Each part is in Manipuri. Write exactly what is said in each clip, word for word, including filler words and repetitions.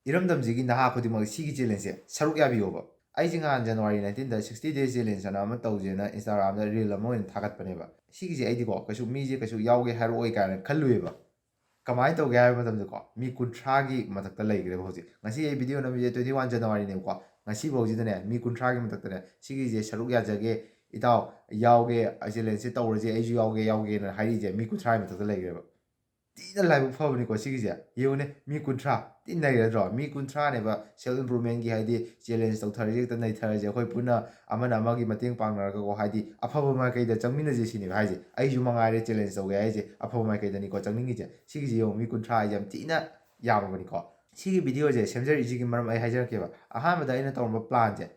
ꯏꯔꯝꯗꯝꯁꯤꯒꯤ ꯅꯍꯥ ꯈꯨꯗꯤꯡꯃꯛ ꯁꯤꯒꯤ ꯆꯦꯂꯦꯟꯖꯁꯦ ꯁꯔꯨꯛ ꯌꯥꯕꯤꯌꯣꯕ꯫ ꯑꯩꯁꯦ ꯉꯍꯥꯟ ꯖꯅꯋꯥꯔꯤ nineteenꯗ sixty day challenge ꯑꯅ ꯑꯃ ꯇꯧꯁꯦꯅ Instagramꯗ reel ꯑꯃ ꯑꯣꯏꯅ ꯊꯥꯒꯠꯄꯅꯦꯕ꯫ ꯁꯤꯒꯤꯁꯦ ꯑꯩꯗꯤꯀꯣ ꯀꯩꯁꯨ ꯃꯤꯁꯦ ꯀꯩꯁꯨ ꯌꯥꯎꯒꯦ ꯍꯥꯏꯔꯛꯑꯣꯏ ꯀꯥꯏꯅ ꯈꯜꯂꯨꯏꯕ꯫ ꯀꯃꯥꯏꯅ ꯇꯧꯒꯦ ꯍꯥꯏꯕ ꯃꯇꯝꯗꯀꯣ ꯃꯤ ꯀꯨꯟꯊ꯭ꯔꯥꯒꯤ ꯃꯊꯛꯇ ꯂꯩꯈ꯭ꯔꯦꯕ ꯍꯧꯖꯤꯛ꯫ ꯉꯁꯤ ꯑꯩ video ꯅꯝꯃꯤꯁꯦ twenty one Januaryꯅꯦꯕꯀꯣ꯫ ꯉꯁꯤꯐꯧꯁꯤꯗꯅꯦ ꯃꯤ ꯀꯨꯟꯊ꯭ꯔꯥꯒꯤ ꯃꯊꯛꯇꯅꯦ ꯁꯤꯒꯤꯁꯦ ꯁꯔꯨꯛ ꯌꯥꯖꯒꯦ, ꯏꯇꯥꯎ ꯌꯥꯎꯒꯦ, challengeꯁꯦ ꯇꯧꯔꯁꯦ, ꯑꯩꯁꯨ ꯌꯥꯎꯒꯦ ꯌꯥꯎꯒꯦꯅ ꯍꯥꯏꯔꯤꯁꯦ ꯃꯤ ꯀꯨꯟꯊ꯭ꯔꯥꯒꯤ ꯃꯊꯛꯇ ꯂꯩꯈ꯭ꯔꯦꯕ꯫ ꯊꯤꯅ ꯂꯥꯏꯕꯛ ꯐꯕꯅꯤꯀꯣ ꯁꯤꯒꯤꯁꯦ꯫ ꯌꯦꯡꯉꯨꯅꯦ, ꯃꯤ ꯀꯨꯟꯊ꯭ꯔꯥ ꯊꯤꯅ ꯅꯩꯔꯗ꯭ꯔꯣ? ꯃꯤ ꯀꯨꯟꯊ꯭ꯔꯥꯅꯦꯕ self improvementꯀꯤ, ꯍꯥꯏꯗꯤ challenge ꯇꯧꯊꯔꯁꯦ, ꯍꯦꯛꯇ ꯅꯩꯊꯔꯁꯦ, ꯑꯩꯈꯣꯏ ꯄꯨꯟꯅ ꯑꯃꯅ ꯑꯃꯒꯤ ꯃꯇꯦꯡ ꯄꯥꯡꯅꯔꯒꯀꯣ, ꯍꯥꯏꯗꯤ ꯑꯐꯕ ꯃꯥꯏꯀꯩꯗ ꯆꯪꯃꯤꯟꯅꯁꯦ ꯁꯤꯅꯦꯕ ꯍꯥꯏꯁꯦ꯫ ꯑꯩꯁꯨ ꯃꯉꯥꯏꯔꯦ challenge ꯇꯧꯒꯦ ꯍꯥꯏꯁꯦ, ꯑꯐꯕ ꯃꯥꯏꯀꯩꯗꯅꯤꯀꯣ ꯆꯪꯅꯤꯡꯉꯤꯁꯦ꯫ ꯁꯤꯒꯤꯁꯦ ꯌꯦꯡꯉꯨ, ꯃꯤ ꯀꯨꯟꯊ꯭ꯔꯥ ꯍꯥꯏꯁꯦ ꯌꯥꯝ ꯊꯤꯅ ꯌꯥꯝꯃꯕꯅꯤꯀꯣ꯫ ꯁꯤꯒꯤ videoꯁꯦ ꯁꯦꯝꯖꯔꯛꯏꯁꯤꯒꯤ ꯃꯔꯝ ꯑꯩ ꯍꯥꯏꯖꯔꯛꯀꯦꯕ꯫ ꯑꯍꯥꯟꯕꯗ ꯑꯩꯅ ꯇꯧꯔꯝꯕ planꯁꯦ,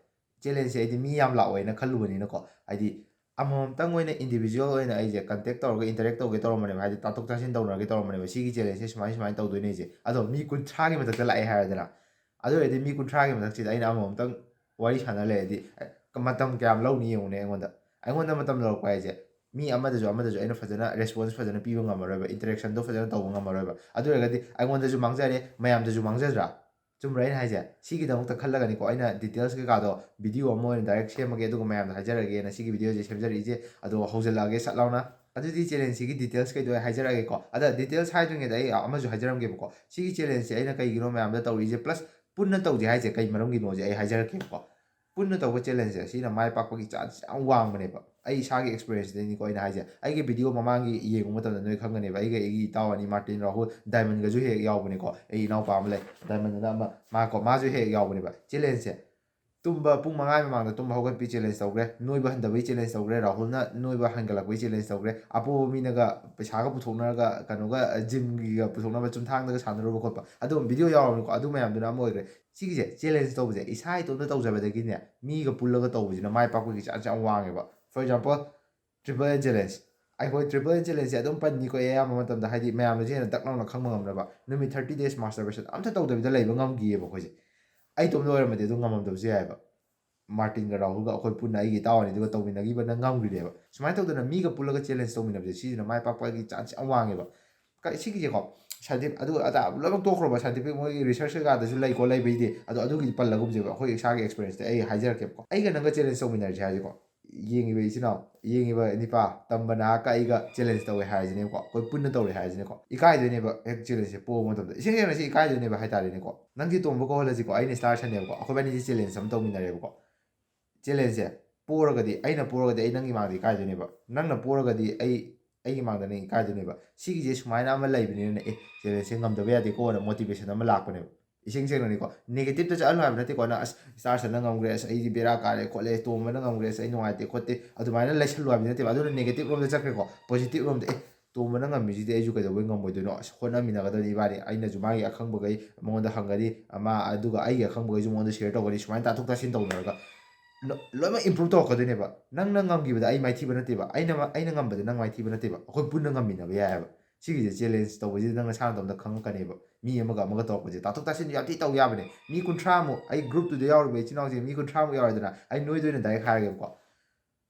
challengeꯁꯦ ꯑꯩꯗꯤ ꯃꯤ ꯌꯥꯝ ꯂꯥꯛꯑꯣꯏꯅ ꯈꯜꯂꯨꯕꯅꯤꯅꯀꯣ, ꯍꯥꯏꯗꯤ ꯑꯃꯃꯝꯇꯪ ꯑꯣꯏꯅ individual ꯑꯣꯏꯅ ꯑꯩꯁꯦ contact ꯇꯧꯔꯒ interact ꯇꯧꯒꯦ ꯇꯧꯔꯝꯕꯅꯦꯕ, ꯍꯥꯏꯗꯤ ꯇꯥꯊꯣꯛ ꯇꯥꯁꯤꯟ ꯇꯧꯅꯔꯒꯦ ꯇꯧꯔꯝꯕꯅꯦꯕ꯫ ꯁꯤꯒꯤ challengeꯁꯦ ꯁꯨꯃꯥꯏ ꯁꯨꯃꯥꯏꯅ ꯇꯧꯗꯣꯏꯅꯦ ꯑꯩꯁꯦ꯫ ꯑꯗꯣ ꯃꯤ ꯀꯨꯟꯊ꯭ꯔꯥꯒꯤ ꯃꯊꯛꯇ ꯂꯥꯛꯑꯦ ꯍꯥꯏꯔꯗꯅ, ꯑꯗꯨ ꯑꯣꯏꯔꯗꯤ ꯃꯤ ꯀꯨꯟꯊ꯭ꯔꯥꯒꯤ ꯃꯊꯛꯁꯤꯗ ꯑꯩꯅ ꯑꯃꯃꯝꯇꯪ ꯋꯥꯔꯤ ꯁꯥꯟꯅ ꯂꯩꯔꯗꯤ, ꯑꯦ, ꯃꯇꯝ ꯀꯌꯥꯝ ꯂꯧꯅꯤ ꯌꯦꯡꯉꯨꯅꯦ ꯑꯩꯉꯣꯟꯗ꯫ ꯑꯩꯉꯣꯟꯗ ꯃꯇꯝ ꯂꯧꯔꯛꯄ ꯍꯥꯏꯁꯦ ꯃꯤ ꯑꯃꯗꯁꯨ ꯑꯃꯗꯁꯨ ꯑꯩꯅ ꯐꯖꯅ response ꯐꯖꯅ ꯄꯤꯕ ꯉꯝꯃꯔꯣꯏꯕ, interactionꯗꯣ ꯐꯖꯅ ꯇꯧꯕ ꯉꯝꯃꯔꯣꯏꯕ꯫ ꯑꯗꯨ ꯑꯣꯏꯔꯒꯗꯤ ꯑꯩꯉꯣꯟꯗꯁꯨ ꯃꯥꯡꯖꯔꯦ, ꯃꯌꯥꯝꯗꯁꯨ ꯃꯥꯡꯖꯗ꯭ꯔꯥ? ꯆꯨꯝꯕ꯭ꯔꯥ ꯑꯩꯅ ꯍꯥꯏꯁꯦ? ꯁꯤꯒꯤꯗꯃꯛꯇ ꯈꯜꯂꯒꯅꯤꯀꯣ ꯑꯩꯅ details ꯀꯩꯀꯥꯗꯣ video ꯑꯃ ꯑꯣꯏꯅ direct ꯁꯦꯝꯃꯒꯦ, ꯑꯗꯨꯒ ꯃꯌꯥꯝꯗ ꯍꯥꯏꯖꯔꯒꯦꯅ ꯁꯤꯒꯤ videoꯁꯦ ꯁꯦꯝꯖꯔꯛꯏꯁꯦ꯫ ꯑꯗꯣ ꯍꯧꯖꯤꯜꯂꯛꯑꯒꯦ ꯁꯠ ꯂꯥꯎꯅ꯫ ꯑꯗꯨꯗꯤ challengeꯁꯤꯒꯤ details ꯀꯩꯗꯣ ꯑꯩ ꯍꯥꯏꯖꯔꯛꯑꯒꯦꯀꯣ꯫ ꯑꯗ details ꯍꯥꯏꯗ꯭ꯔꯤꯉꯩꯗ ꯑꯩ ꯑꯃꯁꯨ ꯍꯥꯏꯖꯔꯝꯒꯦꯕꯀꯣ꯫ ꯁꯤꯒꯤ challengeꯁꯦ ꯑꯩꯅ ꯀꯩꯒꯤꯅꯣ ꯃꯌꯥꯝꯗ ꯇꯧꯔꯤꯁꯦ, plus ꯄꯨꯟꯅ ꯇꯧꯁꯦ ꯍꯥꯏꯁꯦ ꯀꯩ ꯃꯔꯝꯒꯤꯅꯣꯁꯦ ꯑꯩ ꯍꯥꯏꯖꯔꯛꯀꯦꯕꯀꯣ꯫ ꯄꯨꯟꯅ ꯇꯧꯕ challengeꯁꯦ ꯁꯤꯅ ꯃꯥꯏ ꯄꯥꯛꯄꯒꯤ chance ꯌꯥꯝ ꯋꯥꯡꯕꯅꯦꯕ꯫ ꯑꯩ ꯏꯁꯥꯒꯤ experienceꯗꯩꯅꯤꯀꯣ ꯑꯩꯅ ꯍꯥꯏꯁꯦ꯫ ꯑꯩꯒꯤ video ꯃꯃꯥꯡꯒꯤ ꯌꯦꯡꯕ ꯃꯇꯝꯗ ꯅꯣꯏ ꯈꯪꯒꯅꯦꯕ꯫ ꯑꯩꯒ ꯑꯩꯒꯤ ꯏꯇꯥꯎ ꯑꯅꯤ ꯃꯥꯔꯇꯤꯟ, ꯔꯥꯍꯨꯜ, ꯗꯥꯏꯃꯟꯒꯁꯨ ꯍꯦꯛ ꯌꯥꯎꯕꯅꯤꯀꯣ꯫ ꯑꯩ ꯏꯅꯥꯎꯄꯥ ꯑꯃ ꯂꯩ, ꯗꯥꯏꯃꯟ ꯑꯅ ꯑꯃ, ꯃꯥꯀꯣ, ꯃꯥꯁꯨ ꯍꯦꯛ ꯌꯥꯎꯕꯅꯦꯕ꯫ Challengeꯁꯦ ꯇꯨꯝꯕ ꯄꯨꯡ ꯃꯉꯥꯒꯤ ꯃꯃꯥꯡꯗ ꯇꯨꯝꯕ ꯍꯧꯒꯠꯄꯤ challenge ꯇꯧꯈ꯭ꯔꯦ, ꯅꯣꯏꯕ ꯍꯟꯊꯕꯒꯤ challenge ꯇꯧꯈ꯭ꯔꯦ, ꯔꯥꯍꯨꯜꯅ ꯅꯣꯏꯕ ꯍꯟꯒꯠꯂꯛꯄꯒꯤ challenge ꯇꯧꯈ꯭ꯔꯦ, ꯑꯄꯣꯕ ꯃꯤꯅꯒ ꯄꯩꯁꯥꯒ ꯄꯨꯊꯣꯛꯅꯔꯒ ꯀꯩꯅꯣꯒ gymꯒꯤꯒ ꯄꯨꯊꯣꯛꯅꯕ ꯆꯨꯝꯊꯥꯡꯗꯒ ꯁꯥꯟꯅꯔꯨꯕ ꯈꯣꯠꯄ, ꯑꯗꯨꯝ video ꯌꯥꯎꯔꯕꯅꯤꯀꯣ꯫ ꯑꯗꯨ ꯃꯌꯥꯝꯗꯨꯅ ꯑꯃ ꯑꯣꯏꯈ꯭ꯔꯦ꯫ ꯁꯤꯒꯤꯁꯦ challenge ꯇꯧꯕꯁꯦ ꯏꯁꯥ ꯏꯇꯣꯝꯇ ꯇꯧꯖꯕꯗꯒꯤꯅꯦ ꯃꯤꯒ ꯄꯨꯜꯂꯒ ꯇꯧꯕꯁꯤꯅ ꯃꯥꯏ ꯄꯥꯛꯄꯒꯤ chance ꯌꯥꯝ ꯋꯥꯡꯉꯦꯕ꯫ For example, triple N challenge꯫ ꯑꯩꯈꯣꯏ triple N challengeꯁꯦ ꯑꯗꯨꯝ ꯄꯟꯅꯤꯀꯣ, ꯑꯩ ꯑꯌꯥꯝꯕ ꯃꯇꯝꯗ, ꯍꯥꯏꯗꯤ ꯃꯌꯥꯝꯅꯁꯨ ꯍꯦꯟꯅ ꯗꯛ ꯂꯥꯎꯅ ꯈꯪꯕ ꯉꯝꯅꯕ꯫ ꯅꯨꯃꯤꯠ thirty days masturbation ꯑꯝꯇ ꯇꯧꯗꯕꯤꯗ ꯂꯩꯕ ꯉꯝꯈꯤꯑꯕ ꯑꯩꯈꯣꯏꯁꯦ꯫ ꯑꯩ ꯏꯇꯣꯝꯇ ꯑꯣꯏꯔꯝꯃꯗꯤ ꯑꯗꯨꯝ ꯉꯝꯃꯝꯗꯕꯁꯨ ꯌꯥꯏꯑꯕ꯫ ꯃꯥꯔꯇꯤꯟꯒ ꯔꯥꯍꯨꯜꯒ ꯑꯩꯈꯣꯏ ꯄꯨꯟꯅ ꯑꯩꯒꯤ ꯏꯇꯥꯎ ꯑꯅꯤꯗꯨꯒ ꯇꯧꯃꯤꯟꯅꯈꯤꯕꯅ ꯉꯝꯈ꯭ꯔꯤꯅꯦꯕ꯫ ꯁꯨꯃꯥꯏꯅ ꯇꯧꯗꯅ ꯃꯤꯒ ꯄꯨꯜꯂꯒ challenge ꯇꯧꯃꯤꯟꯅꯕꯁꯦ ꯁꯤꯁꯤꯅ ꯃꯥꯏ ꯄꯥꯛꯄꯒꯤ chance ꯌꯥꯝ ꯋꯥꯡꯉꯦꯕ꯫ ꯀ-, ꯁꯤꯒꯤꯁꯦꯀꯣ, ꯁꯥꯏꯟꯇꯤꯐꯤꯛ ꯑꯗꯨ ꯑꯗꯥ ꯂꯣꯏꯅꯃꯛ ꯇꯣꯛꯈ꯭ꯔꯣꯕ, ꯁꯥꯏꯟꯇꯤꯐꯤꯛ ꯃꯣꯏꯒꯤ ꯔꯤꯁꯔꯁ ꯀꯩꯀꯥꯗꯁꯨ ꯂꯩꯀꯣ, ꯂꯩꯕꯩꯗꯤ꯫ ꯑꯗꯣ ꯑꯗꯨꯒꯤꯗꯤ ꯄꯜꯂꯒꯨꯝꯁꯦꯕ, ꯑꯩꯈꯣꯏ ꯏꯁꯥꯒꯤ ꯑꯦꯛꯁꯄꯤꯔꯦꯟꯁꯇ ꯑꯩ ꯍꯥꯏꯖꯔꯛꯀꯦꯕꯀꯣ꯫ ꯑꯩꯒ ꯅꯪꯒ ꯆꯦꯂꯦꯟꯖ ꯇꯧꯃꯤꯟꯅꯔꯁꯦ ꯍꯥꯏꯁꯦꯀꯣ, ꯌꯦꯡꯉꯤꯕ ꯏꯆꯤꯟ ꯏꯅꯥꯎ, ꯌꯦꯡꯉꯤꯕ ꯅꯤꯄꯥ, ꯇꯝꯕ ꯅꯍꯥꯛꯀ ꯑꯩꯒ ꯆꯦꯂꯦꯟꯖ ꯇꯧꯋꯦ ꯍꯥꯏꯔꯁꯤꯅꯦꯕꯀꯣ, ꯑꯩꯈꯣꯏ ꯄꯨꯟꯅ ꯇꯧꯔꯦ ꯍꯥꯏꯔꯁꯤꯅꯦꯀꯣ, ꯏꯀꯥꯏꯗꯣꯏꯅꯦꯕ ꯍꯦꯛ ꯆꯦꯂꯦꯟꯖꯁꯦ ꯄꯣꯕ ꯃꯇꯝꯗ꯫ ꯏꯁꯦꯡ ꯁꯦꯡꯅ ꯁꯤ ꯏꯀꯥꯏꯗꯣꯏꯅꯦꯕ ꯍꯥꯏꯇꯥꯔꯦꯅꯦꯀꯣ꯫ ꯅꯪꯒꯤ ꯇꯣꯝꯕ ꯀꯧꯍꯜꯂꯁꯤꯀꯣ, ꯑꯩꯅ ꯏꯁꯇꯥꯔ ꯁꯟꯅꯦꯕꯀꯣ, ꯑꯩꯈꯣꯏꯕꯥꯅꯤꯁꯦ ꯆꯦꯂꯦꯟꯖ ꯑꯃ ꯇꯧꯃꯤꯟꯅꯔꯦꯕꯀꯣ꯫ ꯆꯦꯂꯦꯟꯖꯁꯦ ꯄꯣꯔꯒꯗꯤ, ꯑꯩꯅ ꯄꯣꯔꯒꯗꯤ ꯑꯩ ꯅꯪꯒꯤ ꯃꯥꯡꯗ ꯏꯀꯥꯏꯗꯣꯏꯅꯦꯕ, ꯅꯪꯅ ꯄꯣꯔꯒꯗꯤ ꯑꯩ ꯑꯩꯒꯤ ꯃꯥꯡꯗ ꯅꯪ ꯏꯀꯥꯏꯗꯣꯏꯅꯦꯕ꯫ ꯁꯤꯒꯤꯁꯦ ꯁꯨꯃꯥꯏꯅ ꯑꯃ ꯂꯩꯕꯅꯤꯅꯅꯦ, ꯑꯦ, ꯆꯦꯂꯦꯟꯖꯁꯦ ꯉꯝꯗꯕ ꯌꯥꯗꯦꯀꯣꯅ ꯃꯣꯇꯤꯚꯦꯁꯟ ꯑꯃ ꯂꯥꯛꯄꯅꯦꯕ꯫ ꯏꯁꯦꯡ ꯁꯦꯡꯅꯅꯤꯀꯣ, ꯅꯦꯒꯦꯇꯤꯞꯇ ꯆꯠꯍꯜꯂꯣ ꯍꯥꯏꯕ ꯅꯠꯇꯦꯀꯣ, ꯅꯪ, "ꯑꯁ, ꯏꯁꯇꯥꯔ ꯁꯟꯅ ꯉꯝꯈ꯭ꯔꯦ, ꯑꯁ, ꯑꯩꯗꯤ ꯕꯦꯔꯥ ꯀꯥꯔꯦ ꯈꯣꯠꯂꯦ, ꯇꯣꯝꯕꯅ ꯉꯝꯈ꯭ꯔꯦ, ꯑꯁ, ꯑꯩ ꯅꯨꯡꯉꯥꯏꯇꯦ ꯈꯣꯠꯇꯦ", ꯑꯗꯨꯃꯥꯏꯅ ꯂꯩꯁꯜꯂꯣ ꯍꯥꯏꯕꯗꯤ ꯅꯠꯇꯦꯕ꯫ ꯑꯗꯨꯅ ꯅꯦꯒꯦꯇꯤꯞ ꯔꯣꯝꯗ ꯆꯠꯈ꯭ꯔꯦꯀꯣ, ꯄꯣꯖꯤꯇꯤꯞ ꯔꯣꯝꯗ, "ꯑꯦ, ꯇꯣꯝꯕꯅ ꯉꯝꯃꯤꯁꯤꯗꯤ ꯑꯩꯁꯨ ꯀꯩꯗꯧꯕꯩ ꯉꯝꯃꯣꯏꯗꯣꯏꯅꯣ? ꯑꯁ, ꯍꯣꯠꯅꯃꯤꯟꯅꯒꯗꯕꯅꯤ ꯏꯕꯥꯅꯤ, ꯑꯩꯅꯁꯨ ꯃꯥꯒꯤ ꯑꯈꯪꯕꯈꯩ ꯃꯉꯣꯟꯗ ꯍꯪꯒꯅꯤ, ꯑꯃ, ꯑꯗꯨꯒ ꯑꯩꯒꯤ ꯑꯈꯪꯕꯈꯩꯁꯨ ꯃꯉꯣꯟꯗ ꯁꯤꯌꯔ ꯇꯧꯒꯅꯤ", ꯁꯨꯃꯥꯏꯅ ꯇꯥꯊꯣꯛ ꯇꯥꯁꯤꯟ ꯇꯧꯅꯔꯒ ꯅ-, ꯂꯣꯏꯅꯃꯛ ꯏꯝꯄ꯭ꯔꯨꯞ ꯇꯧꯔꯛꯀꯗꯣꯏꯅꯦꯕ꯫ ꯅꯪꯅ ꯉꯝꯈꯤꯕꯗ ꯑꯩ ꯃꯥꯏꯊꯤꯕ ꯅꯠꯇꯦꯕ, ꯑꯩꯅ ꯃ-, ꯑꯩꯅ ꯉꯝꯕꯗ ꯅꯪ ꯃꯥꯏꯊꯤꯕ ꯅꯠꯇꯦꯕ, ꯑꯩꯈꯣꯏ ꯄꯨꯟꯅ ꯉꯝꯃꯤꯟꯅꯕ ꯌꯥꯏꯑꯕ꯫ ꯁꯤꯒꯤꯁꯦ ꯆꯦꯂꯦꯟꯖ ꯇꯧꯕꯁꯤꯗ ꯅꯪ ꯅꯁꯥ ꯅꯇꯣꯝꯇ ꯈꯪꯉꯛꯀꯅꯦꯕ꯫ ꯃꯤ ꯑꯃꯒ ꯑꯃꯒ ꯇꯧꯔꯛꯄꯁꯦ ꯇꯥꯊꯣꯛ ꯇꯥꯁꯤꯟ ꯌꯥꯝ ꯊꯤ ꯇꯧ ꯌꯥꯕꯅꯦ꯫ ꯃꯤ ꯀꯨꯟꯊ꯭ꯔꯥꯃꯨꯛ, ꯑꯩ ꯒ꯭ꯔꯨꯞꯇꯨꯗ ꯌꯥꯎꯔꯤꯕ ꯏꯆꯤꯟ ꯏꯅꯥꯎꯁꯦ ꯃꯤ ꯀꯨꯟꯊ꯭ꯔꯥꯃꯨꯛ ꯌꯥꯎꯔꯦꯗꯅ, ꯑꯩ ꯅꯣꯏꯗ ꯑꯣꯏꯅ ꯗꯥꯏꯔꯦꯛ ꯍꯥꯏꯔꯒꯦꯕꯀꯣ꯫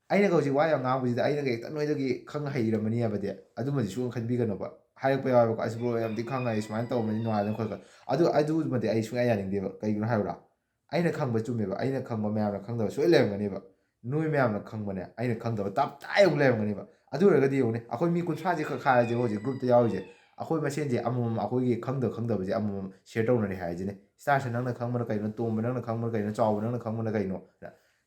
ꯑꯩꯅꯒ ꯍꯧꯖꯤꯛ ꯋꯥ ꯌꯥꯝ ꯉꯥꯡꯕꯁꯤꯗ ꯑꯩꯅꯒ ꯍꯦꯛꯇ ꯅꯣꯏꯗꯒꯤ ꯈꯪ ꯍꯩꯔꯝꯃꯅꯤ ꯍꯥꯏꯕꯗꯤ ꯑꯗꯨꯃꯗꯤ ꯁꯨꯡꯈꯟ ꯈꯟꯕꯤꯒꯅꯨꯕ꯫ ꯍꯥꯏꯔꯛꯄ ꯌꯥꯎꯋꯦꯕꯀꯣ, "ꯑꯁ ꯕ꯭ꯔꯣ, ꯌꯥꯝ ꯊꯤ ꯈꯪꯉꯦ, ꯁꯨꯃꯥꯏꯅ ꯇꯧꯔꯝꯃꯅꯤ ꯅꯨꯡꯉꯥꯏꯗꯅ ꯈꯣꯠꯇꯅ"꯫ ꯑꯗꯨ, ꯑꯗꯨꯃꯗꯤ ꯑꯩ ꯁꯨꯡꯌꯥ ꯌꯥꯅꯤꯡꯗꯦꯕ꯫ ꯀꯩꯒꯤꯅꯣ ꯍꯥꯏꯕ꯭ꯔꯥ? ꯑꯩꯅ ꯈꯪꯕ ꯆꯨꯝꯃꯦꯕ, ꯑꯩꯅ ꯈꯪꯕ ꯃꯌꯥꯝꯅ ꯈꯪꯗꯕ ꯁꯣꯏ ꯂꯩꯔꯝꯒꯅꯦꯕ꯫ ꯅꯣꯏ ꯃꯌꯥꯝꯅ ꯈꯪꯕꯅꯦ, ꯑꯩꯅ ꯈꯪꯗꯕ ꯇꯞ ꯇꯥꯏ ꯑꯃꯨꯛ ꯂꯩꯔꯝꯒꯅꯦꯕ꯫ ꯑꯗꯨ ꯑꯣꯏꯔꯒꯗꯤ ꯌꯦꯡꯉꯨꯅꯦ, ꯑꯩꯈꯣꯏ ꯃꯤ ꯀꯨꯟꯊ꯭ꯔꯥꯁꯦ ꯈꯛ ꯍꯥꯏꯔꯁꯦ ꯍꯧꯖꯤꯛ ꯒ꯭ꯔꯨꯞꯇ ꯌꯥꯎꯔꯤꯁꯦ, ꯑꯩꯈꯣꯏ ꯃꯁꯦꯟꯁꯦ ꯑꯃꯃꯝ, ꯑꯩꯈꯣꯏꯒꯤ ꯈꯪꯗ ꯈꯪꯗꯕꯁꯦ ꯑꯃꯃꯝ ꯁꯤꯌꯔ ꯇꯧꯅꯔꯦ ꯍꯥꯏꯁꯤꯅꯦ꯫ ꯏꯁꯇꯥꯔꯁꯦ ꯅꯪꯅ ꯈꯪꯕꯅ ꯀꯩꯅꯣ, ꯇꯣꯝꯕ ꯅꯪꯅ ꯈꯪꯕꯅ ꯀꯩꯅꯣ, ꯆꯥꯎꯕ ꯅꯪꯅ ꯈꯪꯕꯅ ꯀꯩꯅꯣ?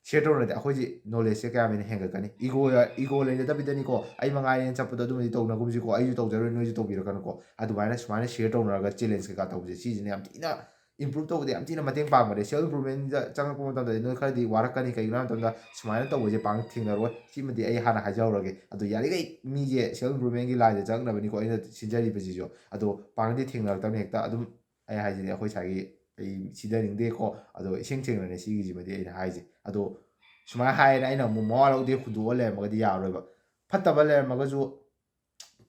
ꯁꯤꯌꯔ ꯇꯧꯅꯔꯗꯤ ꯑꯩꯈꯣꯏꯁꯤ ꯅꯣꯂꯦꯖꯁꯦ ꯀꯌꯥꯝ ꯍꯦꯟꯅ ꯍꯦꯟꯒꯠꯀꯅꯤ? ꯏꯒꯣ, ꯏꯒꯣ ꯂꯩꯅꯗꯕꯤꯗꯅꯤꯀꯣ, "ꯑꯩ ꯃꯉꯥꯏꯔꯦꯅ" ꯆꯠꯄꯗꯣ ꯑꯗꯨꯃꯗꯤ ꯇꯧꯅꯒꯨꯝꯁꯤꯀꯣ, "ꯑꯩꯁꯨ ꯇꯧꯖꯔꯣꯏ, ꯅꯣꯏꯁꯨ ꯇꯧꯕꯤꯔꯛꯀꯅꯨꯀꯣ"꯫ ꯑꯗꯨꯃꯥꯏꯅ ꯁꯨꯃꯥꯏꯅ ꯁꯤꯌꯔ ꯇꯧꯅꯔꯒ ꯆꯦꯂꯦꯟꯖ ꯀꯩꯀꯥ ꯇꯧꯕꯁꯦ, ꯁꯤꯁꯤꯅ ꯌꯥꯝ ꯊꯤꯅ ꯏꯝꯄ꯭ꯔꯨꯞ ꯇꯧꯕꯗ ꯌꯥꯝ ꯊꯤꯅ ꯃꯇꯦꯡ ꯄꯥꯡꯕꯅꯦ꯫ ꯁꯦꯜꯐ ꯏꯝꯄ꯭ꯔꯨꯞꯃꯦꯟꯗ ꯆꯪꯉꯛꯄ ꯃꯇꯝꯗꯗꯤ ꯅꯣꯏ ꯈꯔꯗꯤ ꯋꯥꯔꯛꯀꯅꯤ, ꯀꯩꯒꯤꯅꯣ ꯍꯥꯏꯕ ꯃꯇꯝꯗ ꯁꯨꯃꯥꯏꯅ ꯇꯧꯕꯁꯦ ꯄꯥꯡ ꯊꯦꯡꯅꯔꯣꯏ꯫ ꯁꯤꯃꯗꯤ ꯑꯩ ꯍꯥꯟꯅ ꯍꯥꯏꯖꯍꯧꯔꯒꯦ꯫ ꯑꯗꯣ ꯌꯥꯔꯤꯈꯩ ꯃꯤꯁꯦ ꯁꯦꯜꯐ ꯏꯝꯄ꯭ꯔꯨꯞꯃꯦꯟꯒꯤ ꯂꯥꯏꯟꯗ ꯆꯪꯉꯛꯅꯕꯅꯤꯀꯣ ꯑꯩꯅ ꯁꯤꯟꯖꯔꯤꯕꯁꯤꯁꯨ꯫ ꯑꯗꯣ ꯄꯥꯡꯗꯤ ꯊꯦꯡꯅꯔꯛꯇꯕꯅꯤ ꯍꯦꯛꯇ꯫ ꯑꯗꯨꯝ ꯑꯩ ꯍꯥꯏꯁꯤꯅꯤ, ꯑꯩꯈꯣꯏ ꯁ꯭ꯋꯥꯏꯒꯤ, ꯑꯩ ꯁꯤꯗꯅꯤꯡꯗꯦꯀꯣ꯫ ꯑꯗꯣ ꯏꯁꯦꯡ ꯁꯦꯡꯅꯅꯦ ꯁꯤꯒꯤꯁꯤꯃꯗꯤ ꯑꯩꯅ ꯍꯥꯏꯁꯦ꯫ ꯑꯗꯣ ꯁꯨꯃꯥꯏꯅ ꯍꯥꯏꯌꯦꯅ ꯑꯩꯅ ꯑꯃꯨꯛ ꯃꯋꯥ ꯂꯧꯗꯦ ꯍꯨꯟꯗꯣꯛꯑ ꯂꯩꯔꯝꯃꯒꯗꯤ ꯌꯥꯔꯔꯣꯏꯕ꯫ ꯐꯠꯇꯕ ꯂꯩꯔꯝꯃꯒꯁꯨ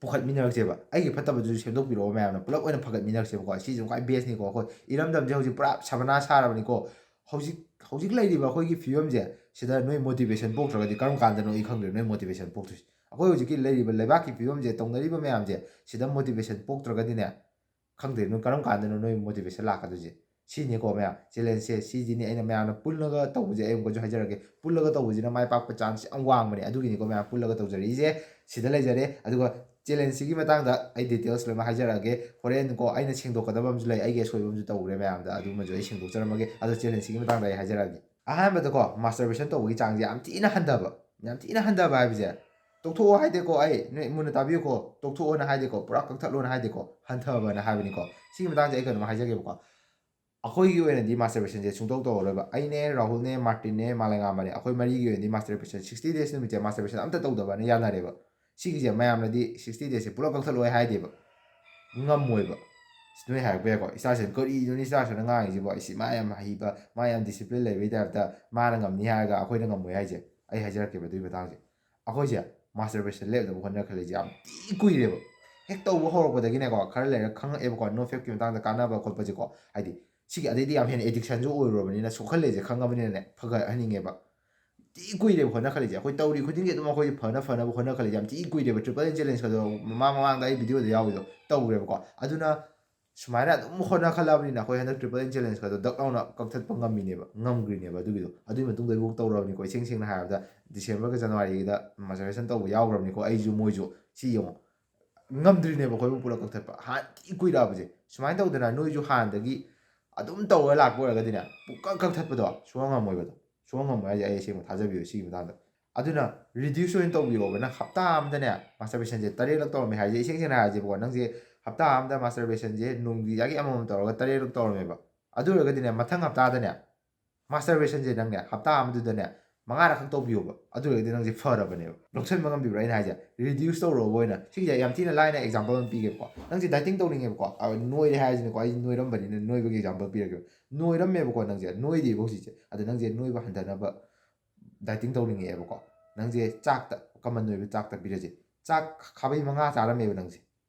ꯄꯨꯈꯠꯃꯤꯟꯅꯔꯛꯁꯦꯕ꯫ ꯑꯩꯒꯤ ꯐꯠꯇꯕꯗꯨꯁꯨ ꯁꯦꯝꯗꯣꯛꯄꯤꯔꯛꯑꯣ ꯃꯌꯥꯝꯅ, ꯄꯨꯂꯞ ꯑꯣꯏꯅ ꯐꯒꯠꯃꯤꯟꯅꯔꯛꯁꯦꯕꯀꯣ꯫ ꯁꯤꯁꯨ ꯈ꯭ꯋꯥꯏ ꯕꯦꯁꯅꯤꯀꯣ꯫ ꯑꯩꯈꯣꯏ ꯏꯔꯝꯗꯝꯁꯦ ꯍꯧꯖꯤꯛ ꯄꯨꯔꯥ ꯁꯕꯅꯥ ꯁꯥꯔꯕꯅꯤꯀꯣ꯫ ꯍꯧꯖꯤꯛ, ꯍꯧꯖꯤꯛ ꯂꯩꯔꯤꯕ ꯑꯩꯈꯣꯏꯒꯤ ꯐꯤꯕꯝꯁꯦ, ꯁꯤꯗ ꯅꯣꯏ ꯃꯣꯇꯤꯚꯦꯁꯟ ꯄꯣꯛꯇ꯭ꯔꯒꯗꯤ ꯀꯔꯝ ꯀꯥꯟꯗꯅꯣ ꯑꯩ ꯈꯪꯗ꯭ꯔꯦ ꯅꯣꯏ ꯃꯣꯇꯤꯚꯦꯁꯟ ꯄꯣꯛꯇꯣꯏꯁꯦ꯫ ꯑꯩꯈꯣꯏ ꯍꯧꯖꯤꯛꯀꯤ ꯂꯩꯔꯤꯕ ꯂꯩꯕꯥꯛꯀꯤ ꯐꯤꯕꯝꯁꯦ, ꯇꯧꯅꯔꯤꯕ ꯃꯌꯥꯝꯁꯦ, ꯁꯤꯗ ꯃꯣꯇꯤꯚꯦꯁꯟ ꯄꯣꯛꯇ꯭ꯔꯒꯗꯤꯅꯦ, ꯈꯪꯗꯦ, ꯅꯣꯏ ꯀꯔꯝ ꯀꯥꯟꯗꯅꯣ ꯅꯣꯏ ꯃꯣꯇꯤꯚꯦꯁꯟ ꯂꯥꯛꯀꯗꯣꯏꯁꯦ? ꯁꯤꯅꯤꯀꯣ ꯃꯌꯥꯝ, ꯆꯦꯂꯦꯟꯖꯁꯦ ꯁꯤꯁꯤꯅꯤ꯫ ꯑꯩꯅ ꯃꯌꯥꯝꯅ ꯄꯨꯜꯂꯒ ꯇꯧꯕꯁꯦ ꯑꯩ ꯑꯃꯨꯛꯀꯁꯨ ꯍꯥꯏꯖꯔꯛꯀꯦ, ꯄꯨꯜꯂꯒ ꯇꯧꯕꯁꯤꯅ ꯃꯥꯏ ꯄꯥꯛꯄ ꯆꯥꯟꯁ ꯌꯥꯝ ꯋꯥꯡꯕꯅꯦ꯫ ꯑꯗꯨꯒꯤꯅꯤꯀꯣ ꯃꯌꯥꯝ ꯄꯨꯜꯂꯒ ꯇꯧꯖꯔꯛꯏꯁꯦ꯫ ꯁꯤꯗ ꯂꯩꯖꯔꯦ꯫ ꯑꯗꯨꯒ ꯆꯦꯂꯦꯟꯖꯁꯤꯒꯤ ꯃꯇꯥꯡꯗ ꯑꯩ ꯗꯤꯇꯦꯜꯁ ꯂꯣꯏꯅꯃꯛ ꯍꯥꯏꯖꯔꯛꯑꯒꯦ꯫ ꯍꯣꯔꯦꯟꯀꯣ ꯑꯩꯅ ꯁꯦꯡꯗꯣꯛꯀꯗꯕ ꯑꯃꯁꯨ ꯂꯩ, ꯑꯩꯒꯤ ꯑꯁꯣꯏꯕ ꯑꯃꯁꯨ ꯇꯧꯈ꯭ꯔꯦ ꯃꯌꯥꯝꯗ, ꯑꯗꯨꯃꯁꯨ ꯑꯩ ꯁꯦꯡꯗꯣꯛꯆꯔꯝꯃꯒꯦ꯫ ꯑꯗꯣ ꯆꯦꯂꯦꯟꯖꯁꯤꯒꯤ ꯃꯇꯥꯡꯗ ꯑꯩ ꯍꯥꯏꯖꯔꯛꯑꯒꯦ꯫ ꯑꯍꯥꯟꯕꯗꯀꯣ ꯃꯥꯁꯇꯔꯕꯦꯁꯟ ꯇꯧꯕꯒꯤ ꯆꯥꯡꯁꯦ ꯌꯥꯝ ꯊꯤꯅ ꯍꯟꯊꯕ, ꯌꯥꯝ ꯊꯤꯅ ꯍꯟꯊꯕ ꯍꯥꯏꯕꯁꯦ, ꯇꯣꯛꯊꯣꯛꯑꯣ ꯍꯥꯏꯗꯦꯀꯣ ꯑꯩ, ꯅꯣꯏ ꯃꯨꯟꯅ ꯇꯥꯕꯤꯌꯨꯀꯣ, ꯇꯣꯛꯊꯣꯛꯑꯣꯅ ꯍꯥꯏꯗꯦꯀꯣ, ꯄꯨꯔꯥ ꯀꯛꯊꯠꯂꯣꯅ ꯍꯥꯏꯗꯦꯀꯣ, ꯍꯟꯊꯕꯅ ꯍꯥꯏꯕꯅꯤꯀꯣ꯫ ꯁꯤꯒꯤ ꯃꯇꯥꯡꯁꯦ ꯑꯩ ꯀꯩꯅꯣꯝ ꯍꯥꯏꯖꯒꯦꯕꯀꯣ꯫ ꯑꯩꯈꯣꯏꯒꯤ ꯑꯣꯏꯅꯗꯤ ꯃꯥꯁꯇꯔꯕꯦꯁꯟꯁꯦ ꯁꯨꯡꯇꯧ ꯇꯧꯔꯔꯣꯏꯕ꯫ ꯑꯩꯅꯦ, ꯔꯥꯍꯨꯜꯅꯦ, ꯃꯥꯔꯇꯤꯟꯅꯦ, ꯃꯥꯂꯦꯉꯥꯝꯕꯅꯦ, ꯑꯩꯈꯣꯏ ꯃꯔꯤꯒꯤ ꯑꯣꯏꯅꯗꯤ ꯃꯥꯁꯇꯔꯕꯦꯁꯟ ꯁꯤꯛꯁꯇꯤ ꯗꯦꯖ ꯅꯨꯃꯤꯠꯁꯦ ꯃꯥꯁꯇꯔꯕꯦꯁꯟ ꯑꯝꯇ ꯇꯧꯗꯕꯅ ꯌꯥꯅꯔꯦꯕ꯫ ꯁꯤꯒꯤꯁꯦ ꯃꯌꯥꯝꯅꯗꯤ ꯁꯤꯛꯁꯇꯤ ꯗꯦꯖꯁꯦ ꯄꯨꯂꯞ ꯀꯛꯊꯠꯂꯣꯏ ꯍꯥꯏꯗꯦꯕ, ꯉꯝꯃꯣꯏꯕ꯫ ꯅꯣꯏ ꯍꯥꯏꯔꯛꯄ ꯌꯥꯏꯀꯣ, "ꯏꯁꯇꯥꯔꯁꯟ ꯀꯔꯤꯅꯣꯅꯦ, ꯏꯁꯇꯥꯔꯁꯟꯅ ꯉꯥꯡꯉꯤꯁꯤꯕꯣ? ꯑꯩꯁꯤ ꯃꯥ ꯌꯥꯝ ꯍꯩꯕ, ꯃꯥ ꯌꯥꯝ ꯗꯤꯁꯤꯄ꯭ꯂꯤꯟ ꯂꯩꯕꯩ ꯇꯥꯏꯞꯇ ꯃꯥꯅ ꯉꯝꯅꯤ ꯍꯥꯏꯔꯒ ꯑꯩꯈꯣꯏꯅ ꯉꯝꯃꯣꯏ ꯍꯥꯏꯁꯦ?" ꯑꯩ ꯍꯥꯏꯖꯔꯛꯀꯦꯕ ꯑꯗꯨꯒꯤ ꯃꯇꯥꯡꯁꯦ꯫ ꯑꯩꯈꯣꯏꯁꯦ ꯃꯥꯁꯇꯔꯕꯦꯁꯟ ꯂꯦꯞꯅꯕ ꯍꯣꯠꯅꯈꯠꯂꯛꯏꯁꯦ ꯌꯥꯝ ꯊꯤ ꯀꯨꯏꯔꯦꯕ꯫ ꯍꯦꯛ ꯇꯧꯕ ꯍꯧꯔꯛꯄꯗꯒꯤꯅꯦꯀꯣ, ꯈꯔ ꯂꯩꯔꯒ ꯈꯪꯉꯛꯑꯦꯕꯀꯣ, ꯅꯣ ꯐꯦꯞꯀꯤ ꯃꯇꯥꯡꯗ ꯀꯥꯟꯅꯕ ꯈꯣꯠꯄꯁꯦꯀꯣ꯫ ꯍꯥꯏꯗꯤ ꯁꯤꯒꯤ ꯑꯗꯩꯗꯤ ꯌꯥꯝ ꯍꯦꯟꯅ ꯑꯦꯗꯤꯛꯁꯟꯁꯨ ꯑꯣꯏꯔꯨꯔꯕꯅꯤꯅ, ꯁꯣꯛꯍꯜꯂꯦꯁꯦ ꯈꯪꯉꯕꯅꯤꯅꯅꯦ, ꯐꯒꯠꯍꯟꯅꯤꯡꯉꯦꯕ꯫ ꯊꯤ ꯀꯨꯏꯔꯦꯕ ꯍꯣꯠꯅꯈꯠꯂꯛꯏꯁꯦ꯫ ꯑꯩꯈꯣꯏ ꯇꯧꯔꯤ ꯈꯨꯗꯤꯡꯒꯤ ꯑꯗꯨꯝ ꯑꯩꯈꯣꯏꯁꯦ ꯐꯅ ꯐꯅꯕ ꯍꯣꯠꯅꯈꯠꯂꯛꯏꯁꯦ ꯌꯥꯝ ꯊꯤ ꯀꯨꯏꯔꯦꯕ꯫ ꯇ꯭ꯔꯤꯄꯜ ꯑꯦꯟ ꯆꯦꯂꯦꯟꯖꯀꯗꯣ ꯃꯃꯥꯡ ꯃꯃꯥꯡꯗ ꯑꯩ ꯚꯤꯗꯤꯑꯣꯗ ꯌꯥꯎꯔꯤꯗꯣ ꯇꯧꯈ꯭ꯔꯦꯕꯀꯣ꯫ ꯑꯗꯨꯅ ꯁꯨꯃꯥꯏꯅ ꯑꯗꯨꯝ ꯍꯣꯠꯅꯈꯠꯂꯛꯑꯕꯅꯤꯅ ꯑꯩꯈꯣꯏ ꯍꯟꯗꯛ ꯇ꯭ꯔꯤꯄꯜ ꯑꯦꯟ ꯆꯦꯂꯦꯟꯖꯀꯗꯣ ꯗꯛ ꯂꯥꯎꯅ ꯀꯛꯊꯠꯄ ꯉꯝꯃꯤꯅꯦꯕ, ꯉꯝꯈ꯭ꯔꯤꯅꯦꯕ꯫ ꯑꯗꯨꯒꯤꯗꯣ ꯑꯗꯨꯒꯤ ꯃꯇꯨꯡꯗ ꯑꯩꯕꯨꯛ ꯇꯧꯔꯕꯅꯤꯀꯣ꯫ ꯏꯁꯦꯡ ꯁꯦꯡꯅ ꯍꯥꯏꯔꯕꯗ ꯗꯤꯁꯦꯝꯕꯔꯒ ꯖꯅꯋꯥꯔꯤꯒꯤꯗ ꯃꯥꯁꯇꯔꯕꯦꯁꯟ ꯇꯧꯕ ꯌꯥꯎꯈ꯭ꯔꯕꯅꯤꯀꯣ ꯑꯩꯁꯨ ꯃꯣꯏꯁꯨ꯫ ꯁꯤ ꯌꯦꯡꯉꯣ, ꯉꯝꯗ꯭ꯔꯤꯅꯦꯕ ꯑꯩꯈꯣꯏꯕꯨ ꯄꯨꯂꯞ ꯀꯛꯊꯠꯄ꯫ ꯍꯥꯟꯅ ꯊꯤ ꯀꯨꯏꯔꯛꯑꯕꯁꯦ꯫ ꯁꯨꯃꯥꯏꯅ ꯇꯧꯗꯅ ꯅꯣꯏꯁꯨ ꯍꯥꯟꯅꯗꯒꯤ ꯑꯗꯨꯝ ꯇꯧꯔ ꯂꯥꯛꯄ ꯑꯣꯏꯔꯒꯗꯤꯅꯦ, ꯄꯨꯡꯀꯛ ꯀꯛꯊꯠꯄꯗꯣ ꯁꯨꯡꯉꯝ ꯉꯝꯃꯣꯏꯕ ꯑꯗꯣ꯫ ꯁꯨꯡꯉꯝ ꯉꯝꯃꯣꯏ ꯍꯥꯏꯁꯦ ꯑꯩ ꯑꯁꯦꯡꯕ ꯊꯥꯖꯕꯤꯌꯨ ꯁꯤꯒꯤ ꯃꯇꯥꯡꯗ꯫ ꯑꯗꯨꯅ ꯔꯤꯗ꯭ꯌꯨꯁ ꯑꯣꯏꯅ ꯇꯧꯕꯤꯔꯣꯕ꯫ ꯅꯪ ꯍꯞꯇꯥ ꯑꯃꯗꯅꯦ ꯃꯥꯁꯇꯔꯕꯦꯁꯟꯁꯦ ꯇꯔꯦꯠꯂꯛ ꯇꯧꯔꯝꯃꯦ ꯍꯥꯏꯁꯦ, ꯏꯁꯦꯡ ꯁꯦꯡꯅ ꯍꯥꯏꯔꯁꯦꯕꯀꯣ, ꯅꯪꯁꯦ ꯍꯞꯇꯥ ꯑꯃꯗ ꯃꯥꯁꯇꯔꯕꯦꯁꯟꯁꯦ ꯅꯣꯡꯃꯒꯤ ꯑꯃꯃꯝ ꯇꯧꯔꯒ ꯇꯔꯦꯠꯂꯛ ꯇꯧꯔꯝꯃꯦꯕ꯫ ꯑꯗꯨ ꯑꯣꯏꯔꯒꯗꯤꯅꯦ, ꯃꯊꯪ ꯍꯞꯇꯥꯗꯅꯦ ꯃꯥꯁꯇꯔꯕꯦꯁꯟꯁꯦ ꯅꯪꯅꯦ ꯍꯞꯇꯥ ꯑꯃꯗꯨꯗꯅꯦ ꯃꯉꯥꯔꯛ ꯈꯛ ꯇꯧꯕꯤꯌꯣꯕ꯫ ꯑꯗꯨ ꯑꯣꯏꯔꯒꯗꯤ ꯅꯪꯁꯦ ꯐꯔꯕꯅꯦꯕ꯫ ꯂꯧꯁꯟꯕ ꯉꯝꯕꯤꯕ꯭ꯔꯥ ꯑꯩꯅ ꯍꯥꯏꯁꯦ? ꯔꯤꯗ꯭ꯌꯨꯁ ꯇꯧꯔꯣꯕ ꯑꯣꯏꯅ꯫ ꯁꯤꯒꯤꯁꯦ ꯌꯥꯝ ꯊꯤꯅ ꯂꯥꯏꯅ ꯑꯦꯛꯖꯥꯝꯄꯜ ꯑꯃ ꯄꯤꯒꯦꯕꯀꯣ꯫ ꯅꯪꯁꯦ ꯗꯥꯏꯇꯤꯡ ꯇꯧꯅꯤꯡꯉꯦꯕꯀꯣ, ꯑ, ꯅꯣꯏꯔꯦ ꯍꯥꯏꯔꯁꯤꯅꯦꯀꯣ, ꯑꯩ ꯅꯣꯏꯔꯝꯕꯅꯤꯅ ꯅꯣꯏꯕꯒꯤ ꯑꯦꯛꯖꯥꯝꯄꯜ ꯄꯤꯔꯒꯦꯕ꯫ ꯅꯣꯏꯔꯝꯃꯦꯕꯀꯣ ꯅꯪꯁꯦ, ꯅꯣꯏꯗꯦꯕ ꯍꯧꯖꯤꯛꯁꯦ꯫ ꯑꯗꯣ ꯅꯪꯁꯦ ꯅꯣꯏꯕ ꯍꯟꯊꯅꯕ ꯗꯥꯏꯇꯤꯡ ꯇꯧꯅꯤꯡꯉꯛꯑꯦꯕꯀꯣ꯫ ꯅꯪꯁꯦ ꯆꯥꯛꯇ, ꯀꯃꯟ ꯑꯣꯏꯕ ꯆꯥꯛꯇ ꯄꯤꯔꯁꯦ꯫ ꯆꯥꯛ ꯈꯥꯕꯩ ꯃꯉꯥ ꯆꯥꯔꯝꯃꯦꯕ ꯅꯪꯁꯦ꯫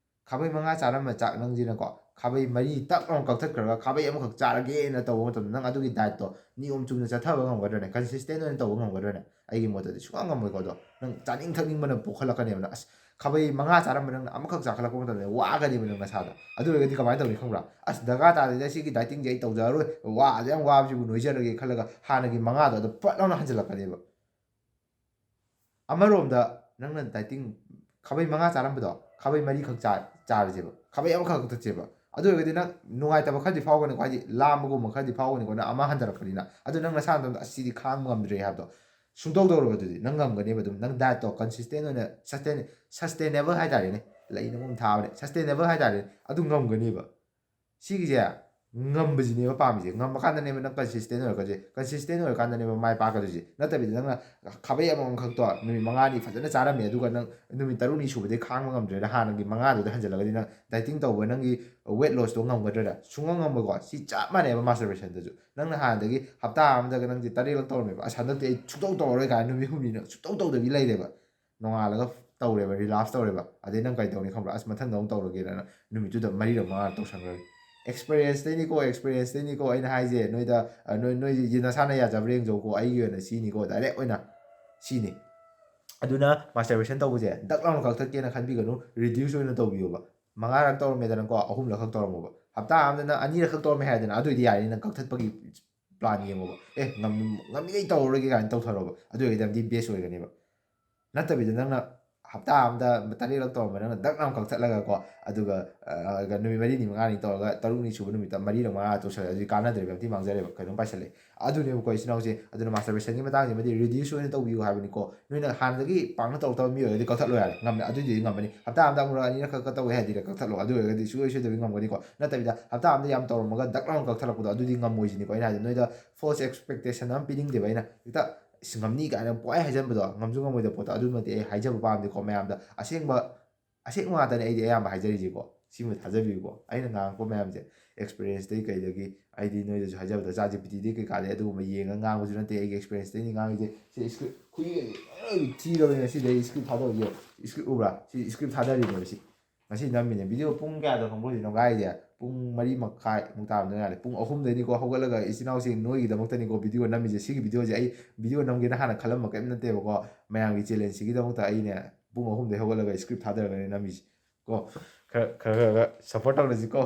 ꯈꯥꯕꯩ ꯃꯉꯥ ꯆꯥꯔꯝꯕ ꯆꯥꯛ ꯅꯪꯁꯤꯅꯀꯣ, ꯈꯥꯕꯩ ꯃꯔꯤ ꯇꯛ ꯂꯥꯎꯅ ꯀꯛꯊꯠꯈ꯭ꯔꯒ ꯈꯥꯕꯩ ꯑꯃꯈꯛ ꯆꯥꯔꯒꯦꯅ ꯇꯧꯕ ꯃꯇꯝꯗ, ꯅꯪ ꯑꯗꯨꯒꯤ ꯗꯥꯏꯠꯇꯣ ꯅꯤꯌꯣꯝ ꯆꯨꯝꯅ ꯆꯠꯊꯕ ꯉꯝꯒꯗ꯭ꯔꯅꯦ? ꯀꯟꯁꯤꯁꯇꯦꯟ ꯑꯣꯏꯅ ꯇꯧꯕ ꯉꯝꯒꯗ꯭ꯔꯅꯦ? ꯑꯩꯒꯤ ꯃꯣꯠꯇꯗꯤ ꯁꯨꯡꯉꯝ ꯉꯝꯃꯣꯏꯀꯣ꯫ ꯑꯗꯣ ꯅꯪ ꯆꯥꯅꯤꯡ ꯊꯛꯅꯤꯡꯕꯅ ꯄꯣꯛꯈꯠꯂꯛꯀꯅꯦꯕ꯫ ꯅꯪ, "ꯑꯁ, ꯈꯥꯕꯩ ꯃꯉꯥ ꯆꯥꯔꯝꯕ ꯅꯪꯅ ꯑꯃꯈꯛ ꯆꯥꯈꯠꯂꯛꯄ ꯃꯇꯝꯗ ꯋꯥꯒꯅꯦꯕ ꯅꯪ ꯅꯁꯥꯗ꯫ ꯑꯗꯨ ꯑꯣꯏꯔꯒꯗꯤ ꯀꯃꯥꯏꯅ ꯇꯧꯅꯤ ꯈꯪꯕ꯭ꯔꯥ? "ꯑꯁ, ꯗꯔꯀꯥꯔ ꯇꯥꯗꯦꯗ, ꯁꯤꯒꯤ dietingꯁꯦ ꯑꯩ ꯇꯧꯖꯔꯔꯣꯏ, ꯋꯥ ꯑꯗꯨ ꯌꯥꯝ ꯋꯥꯕꯁꯤꯕꯨ ꯅꯣꯏꯖꯔꯒꯦ" ꯈꯜꯂꯒ ꯍꯥꯟꯅꯒꯤ ꯃꯉꯥꯗꯣ ꯑꯗꯨ ꯄꯠ ꯂꯥꯎꯅ ꯍꯟꯖꯤꯜꯂꯛꯀꯅꯦꯕ꯫ ꯑꯃꯔꯣꯝꯗ ꯅꯪꯅ dieting ꯈꯥꯕꯩ ꯃꯉꯥ ꯆꯥꯔꯝꯕꯗꯣ ꯈꯥꯕꯩ ꯃꯔꯤꯈꯛ ꯆꯥ ꯆꯥꯔꯁꯦꯕ, ꯈꯥꯕꯩ ꯑꯃꯈꯛ ꯀꯛꯊꯠꯁꯦꯕ꯫ ꯑꯗꯨ ꯑꯣꯏꯔꯒꯗꯤ ꯅꯪ ꯅꯨꯡꯉꯥꯏꯇꯕ ꯈꯔꯗꯤ ꯐꯥꯎꯒꯅꯤꯀꯣ, ꯍꯥꯏꯗꯤ ꯂꯥꯝꯕꯒꯨꯝꯕ ꯈꯔꯗꯤ ꯐꯥꯎꯒꯅꯤꯀꯣ, ꯅꯪ ꯑꯃ ꯍꯟꯊꯔꯛꯄꯅꯤꯅ꯫ ꯑꯗꯨ ꯅꯪ ꯅꯁꯥ ꯅꯇꯣꯝꯇ "ꯑꯁ, ꯁꯤꯗꯤ ꯈꯥꯡꯕ ꯉꯝꯗ꯭ꯔꯦ" ꯍꯥꯏꯕꯗꯣ ꯁꯨꯡꯇꯧ ꯇꯧꯔꯣꯏꯕ꯫ ꯑꯗꯨꯗꯤ ꯅꯪ ꯉꯝꯒꯅꯦꯕ꯫ ꯑꯗꯨꯝ ꯅꯪ dietꯇꯣ consistent ꯑꯣꯏꯅ sustain sustainable ꯍꯥꯏꯇꯥꯔꯦꯅꯦ, ꯂꯩꯅꯕ ꯑꯃ ꯊꯥꯕꯅꯦ, sustainable ꯍꯥꯏꯇꯥꯔꯦꯅꯦ, ꯑꯗꯨ ꯉꯝꯒꯅꯦꯕ꯫ ꯁꯤꯒꯤꯁꯦ ꯉꯝꯕꯁꯤꯅꯦꯕ ꯄꯥꯝꯃꯤꯁꯦ꯫ ꯉꯝꯕ ꯀꯥꯟꯗꯅꯦꯕ ꯅꯪ consistent ꯑꯣꯏꯔꯛꯀꯗꯣꯏꯁꯦ꯫ Consistent ꯑꯣꯏꯔꯀꯥꯟꯗꯅꯦꯕ ꯃꯥꯏ ꯄꯥꯛꯀꯗꯣꯏꯁꯦ꯫ ꯅꯠꯇꯕꯤꯗ ꯅꯪꯅ ꯈꯥꯕꯩ ꯑꯃꯃꯝꯈꯛꯇꯣ ꯅꯨꯃꯤꯠ ꯃꯉꯥꯅꯤ ꯐꯖꯅ ꯆꯥꯔꯝꯃꯦ, ꯑꯗꯨꯒ ꯅꯪ ꯅꯨꯃꯤꯠ ꯇꯔꯨꯛꯅꯤ ꯁꯨꯕꯗꯩ ꯈꯥꯡꯕ ꯉꯝꯗ꯭ꯔꯦꯅ ꯍꯥꯟꯅꯒꯤ ꯃꯉꯥꯗꯨꯗ ꯍꯟꯖꯤꯜꯂꯒꯗꯤ ꯅꯪ dieting ꯇꯧꯕ ꯅꯪꯒꯤ weight lossꯇꯣ ꯉꯝꯒꯗ꯭ꯔꯥ? ꯁꯨꯡꯉꯝ ꯉꯝꯃꯣꯏꯀꯣ꯫ ꯁꯤ ꯆꯞ ꯃꯥꯟꯅꯩꯕ masturbationꯗꯁꯨ꯫ ꯅꯪꯅ ꯍꯥꯟꯅꯗꯒꯤ ꯍꯞꯇꯥ ꯑꯃꯗꯒ ꯅꯪꯁꯦ ꯇꯔꯦꯠꯂꯛ ꯇꯧꯔꯝꯃꯦꯕ, "ꯑꯁ, ꯍꯟꯗꯛꯇꯤ ꯑꯩ ꯁꯨꯡꯇꯧ ꯇꯧꯔꯔꯣꯏ" ꯀꯥꯏꯅ ꯅꯨꯃꯤꯠ ꯍꯨꯝꯅꯤ ꯅꯪ ꯁꯨꯡꯇꯧ ꯇꯧꯗꯕꯤ ꯂꯩꯔꯦꯕ꯫ ꯅꯣꯡꯉꯥꯜꯂꯒ ꯇꯧꯔꯦꯕ, relapse ꯇꯧꯔꯦꯕ꯫ ꯑꯗꯩ ꯅꯪ ꯀꯩ ꯇꯧꯅꯤ ꯈꯪꯕ꯭ꯔꯥ? "ꯑꯁ, ꯃꯊꯪꯗ ꯑꯃꯨꯛ ꯇꯧꯔꯒꯦꯅ" ꯅꯨꯃꯤꯠꯇꯨꯗ ꯃꯔꯤꯔꯛ ꯃꯉꯥꯔꯛ ꯇꯧꯁꯟꯈ꯭ꯔꯅꯤ꯫ Experienceꯇꯩꯅꯤꯀꯣ, experienceꯇꯩꯅꯤꯀꯣ ꯑꯩꯅ ꯍꯥꯏꯁꯦ꯫ ꯅꯣꯏꯗ, ꯑ, ꯅꯣꯏ, ꯅꯣꯏ ꯅꯁꯥꯅ ꯌꯥꯖꯕ꯭ꯔꯥ ꯌꯦꯡꯖꯧꯀꯣ꯫ ꯑꯩꯒꯤ ꯑꯣꯏꯅ ꯁꯤꯅꯤꯀꯣ, direct ꯑꯣꯏꯅ ꯁꯤꯅꯤ꯫ ꯑꯗꯨꯅ masturbation ꯇꯧꯕꯁꯦ ꯗꯛ ꯂꯥꯎꯅ ꯀꯛꯊꯠꯀꯦꯅ ꯈꯟꯕꯤꯒꯅꯨ, reduce ꯑꯣꯏꯅ ꯇꯧꯕꯤꯌꯣꯕ꯫ ꯃꯉꯥꯔꯛ ꯇꯧꯔꯝꯃꯦꯗꯅꯀꯣ, ꯑꯍꯨꯝꯂꯛ ꯈꯛ ꯇꯧꯔꯝꯃꯣꯕ꯫ ꯍꯞꯇꯥ ꯑꯃꯗ ꯅꯪ ꯑꯅꯤꯔꯛ ꯈꯛ ꯇꯧꯔꯝꯃꯦ ꯍꯥꯏꯗꯅ, ꯑꯗꯨꯑꯣꯏꯗꯤ ꯌꯥꯔꯦ, ꯅꯪ ꯀꯛꯊꯠꯄꯒꯤ plan ꯌꯦꯡꯉꯣꯕ꯫ "ꯑꯦ, ꯉꯝ-, ꯉꯝꯃꯤꯈꯩ ꯇꯧꯔꯔꯣꯏꯒꯦ" ꯀꯥꯏꯅ ꯇꯧꯊꯔꯣꯕ꯫ ꯑꯗꯨ ꯑꯣꯏꯔꯒꯗꯤ ꯌꯥꯝ ꯊꯤ best ꯑꯣꯏꯒꯅꯦꯕ꯫ ꯅꯠꯇꯕꯤꯗ ꯅꯪꯅ ꯍꯞꯇꯥ ꯑꯃꯗ ꯇꯔꯦꯠꯂꯛ ꯇꯧꯔꯝꯕ ꯅꯪꯅ ꯗꯛ ꯂꯥꯎꯅ ꯀꯛꯊꯠꯂꯒꯀꯣ, ꯑꯗꯨꯒ, ꯑ, ꯅꯨꯃꯤꯠ ꯃꯔꯤꯅꯤ ꯃꯉꯥꯅꯤ ꯇꯧꯔꯒ ꯇꯔꯨꯛꯅꯤ ꯁꯨꯕ ꯅꯨꯃꯤꯠꯇ ꯃꯔꯤꯔꯛ ꯃꯉꯥꯔꯛ ꯇꯧꯁꯜꯂꯦ, ꯑꯗꯨꯗꯤ ꯀꯥꯟꯅꯗ꯭ꯔꯦꯕ, ꯌꯥꯝ ꯊꯤ ꯃꯥꯡꯖꯔꯦꯕ, ꯀꯩꯅꯣꯝ ꯄꯥꯏꯁꯜꯂꯛꯑꯦ꯫ ꯑꯗꯨꯅꯦꯕꯀꯣ, ꯏꯆꯤꯟ ꯏꯅꯥꯎꯁꯦ꯫ ꯑꯗꯨꯅ masturbationꯒꯤ ꯃꯇꯥꯡꯁꯤꯃꯗꯤ reduce ꯑꯣꯏꯅ ꯇꯧꯕꯤꯌꯨ ꯍꯥꯏꯕꯅꯤꯀꯣ꯫ ꯅꯣꯏꯅ ꯍꯥꯟꯅꯗꯒꯤ ꯄꯥꯛꯅ ꯇꯧꯔꯛꯇꯕ ꯃꯤ ꯑꯣꯏꯔꯒꯗꯤ ꯀꯛꯊꯠꯂꯣ ꯌꯥꯔꯦ, ꯉꯝꯃꯦ, ꯑꯗꯨꯏꯗꯤ ꯉꯝꯃꯅꯤ꯫ ꯍꯞꯇꯥ ꯑꯃꯗ ꯑꯃꯨꯔꯛ ꯑꯅꯤꯔꯛ ꯈꯛ ꯇꯧꯋꯦ ꯍꯥꯏꯗꯤ ꯀꯛꯊꯠꯂꯣ, ꯑꯗꯨ ꯑꯣꯏꯔꯒꯗꯤ ꯁꯨꯡꯁꯣꯏ ꯁꯣꯏꯗꯕꯤ ꯉꯝꯒꯅꯤꯀꯣ꯫ ꯅꯠꯇꯕꯤꯗ ꯍꯞꯇꯥ ꯑꯃꯗ ꯌꯥꯝ ꯇꯧꯔꯝꯃꯒ ꯗꯛ ꯂꯥꯎꯅ ꯀꯛꯊꯠꯂꯛꯄꯗꯣ, ꯑꯗꯨꯗꯤ ꯉꯝꯃꯣꯏꯁꯤꯅꯤꯀꯣ꯫ ꯑꯩꯅ ꯍꯥꯏꯗꯤ ꯅꯣꯏꯗ false expectation ꯑꯃ ꯄꯤꯅꯤꯡꯗꯦꯕ ꯑꯩꯅ꯫ ꯍꯦꯛꯇ "ꯑꯁ, ꯉꯝꯅꯤ" ꯀꯥꯏꯅ ꯄꯨꯡꯍꯥꯏ ꯍꯥꯏꯖꯟꯕꯗꯣ, ꯉꯝꯁꯨ ꯉꯝꯃꯣꯏꯗꯕ ꯄꯣꯠꯇꯣ, ꯑꯗꯨꯃꯗꯤ ꯑꯩ ꯍꯥꯏꯖꯕ ꯄꯥꯝꯗꯦꯀꯣ꯫ ꯃꯌꯥꯝꯗ ꯑꯁꯦꯡꯕ, ꯑꯁꯦꯡꯕ ꯉꯥꯛꯇꯅꯦ ꯑꯩꯗꯤ ꯑꯌꯥꯝꯕ ꯍꯥꯏꯖꯔꯤꯁꯤꯀꯣ꯫ ꯁꯤꯃ ꯊꯥꯖꯕꯤꯌꯨꯀꯣ, ꯑꯩꯅ ꯉꯥꯡꯉꯛꯄ ꯃꯌꯥꯝꯁꯦ experienceꯇꯩ ꯀꯩꯗꯒꯤ꯫ ꯑꯩꯗꯤ ꯅꯣꯏꯗꯁꯨ ꯍꯥꯏꯖꯕꯗ, ChatGPTꯗꯩ ꯀꯩꯀꯥꯗꯩ ꯑꯗꯨꯒꯨꯝꯕ ꯌꯦꯡꯉꯒ ꯉꯥꯡꯕꯁꯨ ꯅꯠꯇꯦ, ꯑꯩꯒꯤ experienceꯇꯩꯅꯤ ꯉꯥꯡꯉꯤꯁꯦ꯫ ꯁꯤ script ꯈꯨꯏꯒꯁꯦ ꯂꯣꯏ ꯊꯤꯔꯕꯅꯦ꯫ ꯁꯤꯗꯩ script ꯊꯥꯗꯣꯛꯑꯒꯦ꯫ Script ꯎꯕ꯭ꯔꯥ? ꯁꯤ script ꯊꯥꯗꯔꯤꯅꯦꯕ ꯁꯤ꯫ ꯉꯁꯤ ꯅꯝꯃꯤꯅꯦ꯫ Video ꯄꯨꯡ ꯀꯌꯥꯗ ꯈꯪꯕ꯭ꯔꯣ ꯍꯧꯖꯤꯛ ꯅꯝꯒꯥꯏꯁꯦ? ꯄꯨꯡ ꯃꯔꯤ ꯃꯈꯥꯏ ꯃꯨꯛ ꯇꯥꯔꯝꯗꯧ ꯃꯥꯜꯂꯦ꯫ ꯄꯨꯡ ꯑꯍꯨꯝꯗꯩꯅꯤꯀꯣ ꯍꯧꯒꯠꯂꯒ ꯏꯆꯤꯟ ꯏꯅꯥꯎꯁꯤꯡ ꯅꯣꯏꯒꯤꯗꯃꯛꯇꯅꯤꯀꯣ video ꯅꯝꯃꯤꯁꯦ꯫ ꯁꯤꯒꯤ videoꯁꯦ ꯑꯩ video ꯅꯝꯒꯦꯅ ꯍꯥꯟꯅ ꯈꯜꯂꯝꯕ ꯀꯔꯤꯝ ꯅꯠꯇꯦꯕꯀꯣ꯫ ꯃꯌꯥꯝꯒꯤ challengeꯁꯤꯒꯤꯗꯃꯛꯇ ꯑꯩꯅꯦ ꯄꯨꯡ ꯑꯍꯨꯝꯗꯒꯤ ꯍꯧꯒꯠꯂꯒ script ꯊꯥꯗꯔꯒꯅꯤ ꯅꯝꯃꯤꯁꯦ꯫ ꯀꯣ, ꯈꯔ ꯈꯔ ꯈꯔ ꯈꯔ support ꯇꯧꯅꯁꯤꯀꯣ꯫